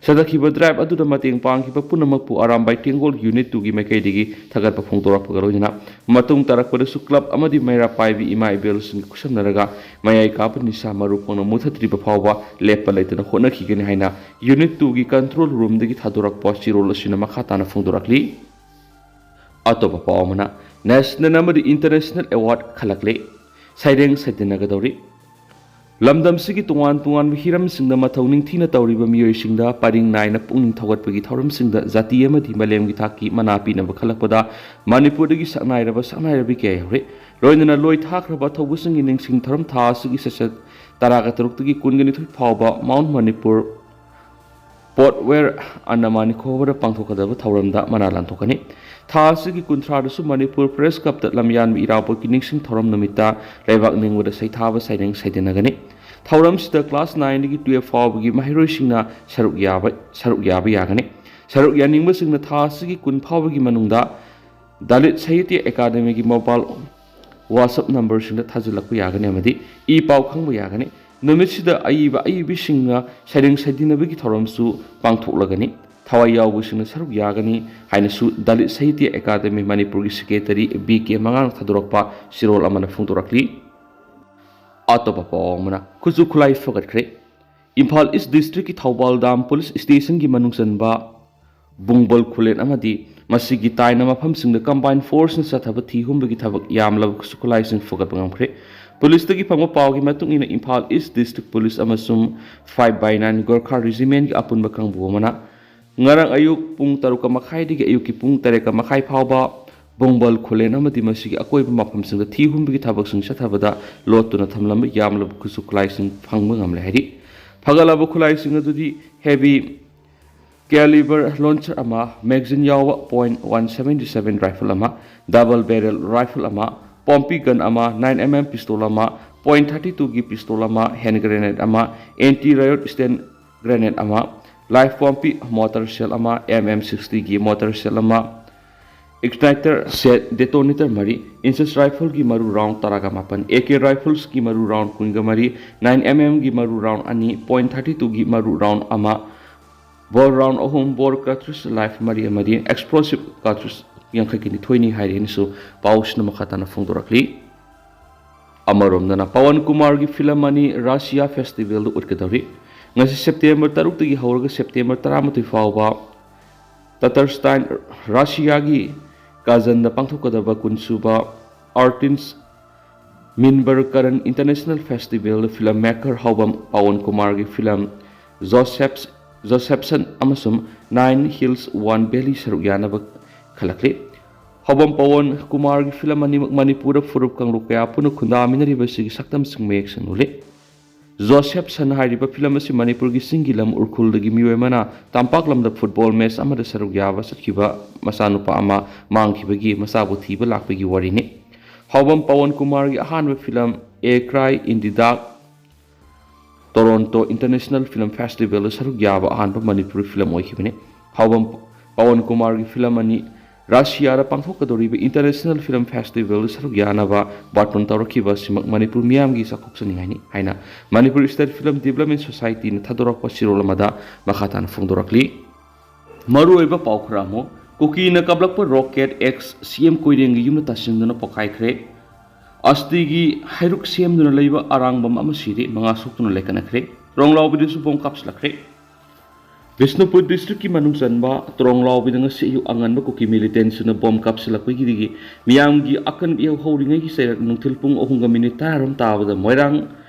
ꯆꯠꯊꯈꯤꯕ drive ꯑꯗꯨꯗ ꯃꯇꯦꯡ ꯄꯥꯡꯈꯤꯕ ꯄꯨꯝꯅꯃꯛꯄꯨ ꯑꯔꯥꯝꯕꯥꯏ ꯇꯦꯡꯒꯣꯜ Unit ꯇꯨꯒꯤ ꯃꯥꯏꯀꯩꯗꯒꯤ ꯊꯥꯒꯠꯄ ꯐꯣꯡꯗꯣꯔꯛꯄꯒ ꯂꯣꯏꯅꯅ ꯃꯇꯨꯡ ꯇꯥꯔꯛꯄꯗꯁꯨ club ꯑꯃꯗꯤ ꯃꯩꯔꯥ ꯄꯥꯏꯕꯤ ꯏꯃꯥ ꯏꯕꯦꯜꯁꯤꯡꯒ ꯈꯨꯠꯁꯝꯅꯔꯒ ꯃꯌꯥꯏ ꯀꯥꯕ ꯅꯤꯁꯥ ꯃꯔꯨ ꯐꯪꯅ ꯃꯨꯊꯠꯇ꯭ꯔꯤꯕ ꯐꯥꯎꯕ ꯂꯦꯞꯄ ꯂꯩꯇꯅ ꯍꯣꯠꯅꯈꯤꯒꯅꯤ ꯍꯥꯏꯅ Unit ꯇꯨꯒꯤ control roomꯗꯒꯤ ꯊꯥꯗꯣꯔꯛꯄ ꯆꯤꯔꯣꯜ ꯑꯁꯤꯅ ꯃꯈꯥ ꯇꯥꯅ ꯐꯣꯡꯗꯣꯔꯛꯂꯤ꯫ ꯑꯇꯣꯞꯄ ꯄꯥꯎ ꯑꯃꯅ, National ꯑꯃꯗꯤ International Award ꯈꯜꯂꯛꯂꯦ꯫ ꯁꯩꯔꯦꯡ ꯁꯩꯗꯅꯒꯗꯧꯔꯤ꯫ ꯂꯝꯗꯝꯁꯤꯒꯤ ꯇꯣꯉꯥꯟ ꯇꯣꯉꯥꯟꯕ ꯍꯤꯔꯝꯁꯤꯡꯗ ꯃꯊꯧ ꯅꯤꯡꯊꯤꯅ ꯇꯧꯔꯤꯕ ꯃꯤꯑꯣꯏꯁꯤꯡꯗ ꯄꯔꯤꯡ ꯅꯥꯏꯅ ꯄꯨꯛꯅꯤꯡ ꯊꯧꯒꯠꯄꯒꯤ ꯊꯧꯔꯝꯁꯤꯡꯗ ꯖꯥꯇꯤ ꯑꯃꯗꯤ ꯃꯥꯂꯦꯝꯒꯤ ꯊꯥꯛꯀꯤ ꯃꯅꯥ ꯄꯤꯅꯕ ꯈꯜꯂꯛꯄꯗ ꯃꯅꯤꯄꯨꯔꯗꯒꯤ ꯁꯛꯅꯥꯏꯔꯕ ꯁꯛꯅꯥꯏꯔꯕꯤ ꯀꯌꯥ ꯌꯥꯎꯔꯤ꯫ ꯂꯣꯏꯅꯅ ꯂꯣꯏ ꯊꯥꯈ꯭ꯔꯕ ꯊꯧꯕꯁꯤꯡꯒꯤ ꯅꯤꯡꯁꯤꯡ ꯊꯧꯔꯝ ꯊꯥ ꯑꯁꯤꯒꯤ ꯁꯦꯁꯟ ꯇꯔꯥꯒ ꯇꯔꯨꯛꯇꯒꯤ ꯀꯨꯟꯒ ꯅꯤꯊꯣꯏ ꯐꯥꯎꯕ Mount Manipur Port Wear, Andaman Nicobarꯗ ꯄꯥꯡꯊꯣꯛꯀꯗꯕ ꯊꯧꯔꯝꯗ ꯃꯅꯥ ꯂꯥꯟꯊꯣꯛꯀꯅꯤ꯫ ꯊꯥ ꯑꯁꯤꯒꯤ ꯀꯨꯟꯊ꯭ꯔꯥꯗꯁꯨ ꯃꯅꯤꯄꯨꯔ Press Clubꯇ ꯂꯝꯌꯥꯟꯕ ꯏꯔꯥꯕꯣꯠꯀꯤ ꯅꯤꯡꯁꯤꯡ ꯊꯧꯔꯝ ꯅꯨꯃꯤꯠꯇ ꯂꯩꯕꯥꯛ ꯅꯤꯡꯕꯗ ꯁꯩꯊꯥꯕ ꯁꯩꯔꯦꯡ ꯁꯩꯗꯅꯒꯅꯤ꯫ ꯊꯧꯔꯝꯁꯤꯗ class nine ꯗꯒꯤ twelve ꯐꯥꯎꯕꯒꯤ ꯃꯍꯩꯔꯣꯏꯁꯤꯡꯅ ꯁꯔꯨꯛ ꯌꯥꯕ, ꯁꯔꯨꯛ ꯌꯥꯕ ꯌꯥꯒꯅꯤ꯫ ꯁꯔꯨꯛ ꯌꯥꯅꯤꯡꯕꯁꯤꯡꯅ ꯊꯥ ꯑꯁꯤꯒꯤ ꯀꯨꯟ ꯐꯥꯎꯕꯒꯤ ꯃꯅꯨꯡꯗ ꯗꯂꯤꯠ ꯁꯥꯍꯤꯇ꯭ꯌ ꯑꯦꯀꯥꯗꯃꯤꯒꯤ mobile WhatsApp number ꯁꯤꯡꯗ ꯊꯥꯖꯤꯜꯂꯛꯄ ꯌꯥꯒꯅꯤ ꯑꯃꯗꯤ ꯏ ꯄꯥꯎ ꯈꯪꯕ ꯌꯥꯒꯅꯤ꯫ ꯅꯨꯃꯤꯠꯁꯤꯗ ꯑꯏꯕ ꯑꯏꯕꯤꯁꯤꯡꯅ ꯁꯩꯔꯦꯡ ꯁꯩꯗꯤꯟꯅꯕꯒꯤ ꯊꯧꯔꯝꯁꯨ ꯄꯥꯡꯊꯣꯛꯂꯒꯅꯤ꯫ ꯊꯋꯥꯏ ꯌꯥꯎꯕꯁꯤꯡꯅ ꯁꯔꯨꯛ ꯌꯥꯒꯅꯤ ꯍꯥꯏꯅꯁꯨ ꯗꯂꯤꯠ ꯁꯥꯍꯤꯇ꯭ꯌ ꯑꯦꯀꯥꯗꯃꯤ ꯃꯅꯤꯄꯨꯔꯒꯤ secretary ꯕꯤ ꯀꯦ ꯃꯉꯥꯡꯅ ꯊꯥꯗꯣꯔꯛꯄ ꯆꯦꯔꯣꯜ ꯑꯃꯅ ꯐꯣꯡꯗꯣꯔꯛꯂꯤ꯫ ꯑꯇꯣꯞꯄ ꯄꯥꯎ ꯑꯃꯅ, ꯈꯨꯠꯁꯨ ꯈꯨꯠꯂꯥꯏ ꯐꯒꯠꯈ꯭ꯔꯦ꯫ ꯏꯝꯐꯥꯜ East District ꯀꯤ ꯊꯧꯕꯥꯜ ꯗꯥꯝ police station ꯒꯤ ꯃꯅꯨꯡ ꯆꯟꯕ ꯕꯨꯡꯕꯜ ꯈꯨꯂꯦꯟ ꯑꯃꯗꯤ ꯃꯁꯤꯒꯤ ꯇꯥꯏꯅ ꯃꯐꯝꯁꯤꯡꯗ combined force ꯅ ꯆꯠꯊꯕ ꯊꯤ ꯍꯨꯝꯕꯒꯤ ꯊꯕꯛ ꯌꯥꯝꯂꯕ ꯈꯨꯠꯁꯨ ꯈꯨꯠꯂꯥꯏꯁꯤꯡ ꯐꯒꯠꯄ ꯉꯝꯈ꯭ꯔꯦ꯫ Police ꯇꯒꯤ ꯐꯪꯕ ꯄꯥꯎꯒꯤ ꯃꯇꯨꯡ ꯏꯟꯅ, ꯏꯝꯐꯥꯜ East District Police ꯑꯃꯁꯨꯡ five by nine Gorkha Regiment ꯀꯤ ꯑꯄꯨꯟꯕ ꯀꯥꯡꯕꯨ ꯑꯃꯅ ꯉꯔꯥꯡ ꯑꯌꯨꯛ ꯄꯨꯡ ꯇꯔꯨꯛ ꯃꯈꯥꯏꯗꯒꯤ ꯑꯌꯨꯛꯀꯤ ꯄꯨꯡ ꯇꯔꯦꯠ ꯃꯈꯥꯏ ꯐꯥꯎꯕ ꯕꯣꯡꯕꯜ ꯈꯨꯂꯦꯟ ꯑꯃꯗꯤ ꯃꯁꯤꯒꯤ ꯑꯀꯣꯏꯕ ꯃꯐꯝꯁꯤꯡꯗ ꯊꯤ ꯍꯨꯝꯕꯒꯤ ꯊꯕꯛꯁꯤꯡ ꯆꯠꯊꯕꯗ ꯂꯣꯠꯇꯨꯅ ꯊꯝꯂꯝꯕ ꯌꯥꯝꯂꯕ ꯈꯨꯠꯁꯨ ꯈꯨꯠꯂꯥꯏꯁꯤꯡ ꯐꯪꯕ ꯉꯝꯂꯦ ꯍꯥꯏꯔꯤ꯫ ꯐꯒꯠꯂꯕ ꯈꯨꯠꯂꯥꯏꯁꯤꯡ ꯑꯗꯨꯗꯤ heavy caliber launcher ꯑꯃ, magazine ꯌꯥꯎꯕ point one seventy seven rifle ꯑꯃ, double barrel rifle ꯑꯃ, pompi gun ꯑꯃ, nine M M pistol ꯑꯃ, point thirty two ꯒꯤ pistol ꯑꯃ, hand grenade ꯑꯃ, anti riot stand grenade ꯑꯃ, live pompi mortar shell ꯑꯃ, M M sixty ꯒꯤ mortar shell ꯑꯃ, igniter set detonator ꯃꯔꯤ, Inches rifle ꯒꯤ ꯃꯔꯨ round ꯇꯔꯥꯒ ꯃꯥꯄꯟ, A K rifles ꯀꯤ ꯃꯔꯨ round ꯀꯨꯟꯒ ꯃꯔꯤ, nine M M ꯒꯤ ꯃꯔꯨ round ꯑꯅꯤ, point thirty two ꯒꯤ ꯃꯔꯨ round ꯑꯃ, bore round ꯑꯍꯨꯝ, bore cartridge live ꯃꯔꯤ ꯑꯃꯗꯤ explosive cartridge ꯌꯥꯡꯈꯩꯒ ꯅꯤꯊꯣꯏꯅꯤ ꯍꯥꯏꯔꯤ ꯍꯥꯏꯅꯁꯨ ꯄꯥꯎꯁꯤꯅ ꯃꯈꯥ ꯇꯥꯅ ꯐꯣꯡꯗꯣꯔꯛꯂꯤ꯫ ꯑꯃꯔꯣꯝꯗꯅ, ꯄꯋꯟ ꯀꯨꯃꯥꯔꯒꯤ film ꯑꯅꯤ ꯔꯥꯁꯤꯌꯥ festival ꯗ ꯎꯠꯀꯗꯧꯔꯤ꯫ ꯉꯁꯤ September ꯇꯔꯨꯛꯇꯒꯤ ꯍꯧꯔꯒ September ꯇꯔꯥꯃꯥꯊꯣꯏ ꯐꯥꯎꯕ ꯇꯇꯔꯁꯇꯥꯏꯟ, ꯔꯥꯁꯤꯌꯥꯒꯤ ꯀꯥꯖꯟꯗ ꯄꯥꯡꯊꯣꯛꯀꯗꯕ ꯀꯨꯟꯁꯨꯕ Artist Minbar Karan International Festival film maker ꯍꯥꯎꯕꯝ Pawan ꯀꯨꯃꯥꯔꯒꯤ film Joseph, Josephson ꯑꯃꯁꯨꯡ Nine Hills One Valley ꯁꯔꯨꯛ ꯌꯥꯅꯕ ꯈꯜꯂꯛꯂꯤ꯫ ꯍꯥꯎꯕꯝ ꯄꯋꯟ ꯀꯨꯃꯥꯔꯒꯤ film ꯑꯅꯤꯃꯛ ꯃꯅꯤꯄꯨꯔꯗ ꯐꯨꯔꯨꯞ ꯀꯥꯡꯂꯨꯞ ꯀꯌꯥ ꯄꯨꯟꯅ ꯈꯨꯟꯗꯥꯃꯤꯟꯅꯔꯤꯕ ꯑꯁꯤꯒꯤ ꯁꯛꯇꯝꯁꯤꯡ ꯃꯌꯦꯛ ꯁꯦꯡꯅ ꯎꯠꯂꯤ꯫ ꯖꯣꯁꯦꯐꯁꯟ ꯍꯥꯏꯔꯤꯕ film ꯑꯁꯤ ꯃꯅꯤꯄꯨꯔꯒꯤ ꯆꯤꯡꯒꯤ ꯂꯝ ꯎꯔꯈꯨꯜꯗꯒꯤ ꯃꯤꯑꯣꯏ ꯑꯃꯅ ꯇꯝꯄꯥꯛ ꯂꯝꯗ football match ꯑꯃꯗ ꯁꯔꯨꯛ ꯌꯥꯕ ꯆꯠꯈꯤꯕ ꯃꯆꯥꯅꯨꯄꯥ ꯑꯃ ꯃꯥꯡꯈꯤꯕꯒꯤ ꯃꯆꯥꯕꯨ ꯊꯤꯕ ꯂꯥꯛꯄꯒꯤ ꯋꯥꯔꯤꯅꯤ꯫ ꯍꯥꯎꯕꯝ ꯄꯋꯟ ꯀꯨꯃꯥꯔꯒꯤ ꯑꯍꯥꯟꯕ film A Cry in the Dark Toronto international film ꯐꯦꯁꯇꯤꯚꯦꯜꯗ ꯁꯔꯨꯛ ꯌꯥꯕ ꯑꯍꯥꯟꯕ ꯃꯅꯤꯄꯨꯔꯤ ꯐꯤꯂꯝ ꯑꯣꯏꯈꯤꯕꯅꯤ꯫ ꯐꯥꯎꯕꯝ ꯄꯋꯟ ꯀꯨꯃꯥꯔꯒꯤ ꯐꯤꯂꯝ ꯑꯅꯤ ꯔꯥꯁꯤꯌꯥꯗ ꯄꯥꯡꯊꯣꯛꯀꯗꯧꯔꯤꯕ ꯏꯟꯇꯔꯅꯦꯁꯅꯦꯜ ꯐꯤꯂꯝ ꯐꯦꯁꯇꯤꯚꯦꯜꯗ ꯁꯔꯨꯛ ꯌꯥꯅꯕ ꯕꯥꯔꯇꯣꯟ ꯇꯧꯔꯛꯈꯤꯕ ꯑꯁꯤꯃꯛ ꯃꯅꯤꯄꯨꯔ ꯃꯤꯌꯥꯝꯒꯤ ꯆꯥꯎꯊꯣꯛꯆꯅꯤꯡꯉꯥꯏꯅꯤ ꯍꯥꯏꯅ ꯃꯅꯤꯄꯨꯔ ꯁ꯭ꯇꯦꯠ ꯐꯤꯂꯝ ꯗꯤꯕꯂꯞꯃꯦꯟ ꯁꯣꯁꯥꯏꯇꯤꯅ ꯊꯥꯗꯣꯔꯛꯄ ꯆꯦꯔꯣꯜ ꯑꯃꯗ ꯃꯈꯥ ꯇꯥꯅ ꯐꯣꯡꯗꯣꯔꯛꯂꯤ꯫ ꯃꯔꯨꯑꯣꯏꯕ ꯄꯥꯎ ꯈꯔ ꯑꯃꯨꯛ, ꯀꯨꯀꯤꯅ ꯀꯥꯞꯂꯛꯄ ꯔꯣꯀꯦꯠ ꯑꯦꯛꯁ ꯁꯤ ꯑꯦꯝ ꯀꯣꯏꯔꯦꯡꯒꯤ ꯌꯨꯝꯗ ꯇꯥꯁꯤꯟꯗꯨꯅ ꯄꯣꯈꯥꯏꯈ꯭ꯔꯦ꯫ ꯑꯁꯇꯤꯒꯤ ꯍꯩꯔꯨꯛ ꯁꯦꯝꯗꯨꯅ ꯂꯩꯕ ꯑꯔꯥꯡꯕꯝ ꯑꯃ ꯁꯤꯔꯦ, ꯃꯉꯥ ꯁꯣꯛꯇꯨꯅ ꯂꯩꯀꯠꯅꯈ꯭ꯔꯦ꯫ ꯇ꯭ꯔꯣꯡꯂꯥꯎꯕꯤꯗꯁꯨ ꯕꯣꯝ ꯀꯥꯞꯁꯤꯜꯂꯛꯈ꯭ꯔꯦ꯫ ꯕꯤꯁꯅꯨꯄꯨꯔ ꯗꯤꯁꯇ꯭ꯔꯤꯛꯀꯤ ꯃꯅꯨꯡ ꯆꯟꯕ ꯇ꯭ꯔꯣꯡꯂꯥꯎꯕꯤꯗ ꯉꯁꯤ ꯑꯌꯨꯛ ꯑꯉꯟꯕ ꯀꯨꯀꯤ ꯃꯤꯂꯤꯇꯦꯟꯁꯤꯡꯅ ꯕꯣꯝ ꯀꯥꯞꯁꯤꯜꯂꯛꯄꯒꯤꯗꯒꯤ ꯃꯤꯌꯥꯝꯒꯤ ꯑꯀꯟꯕ ꯏꯍꯧ ꯍꯧꯔꯤꯉꯩꯒꯤ ꯆꯩꯔꯛ ꯅꯨꯡꯊꯤꯜ ꯄꯨꯡ ꯑꯍꯨꯝꯒ ꯃꯤꯅꯤꯠ ꯇꯔꯥꯔꯣꯝ ꯇꯥꯕꯗ ꯃꯣꯏꯔꯥꯡ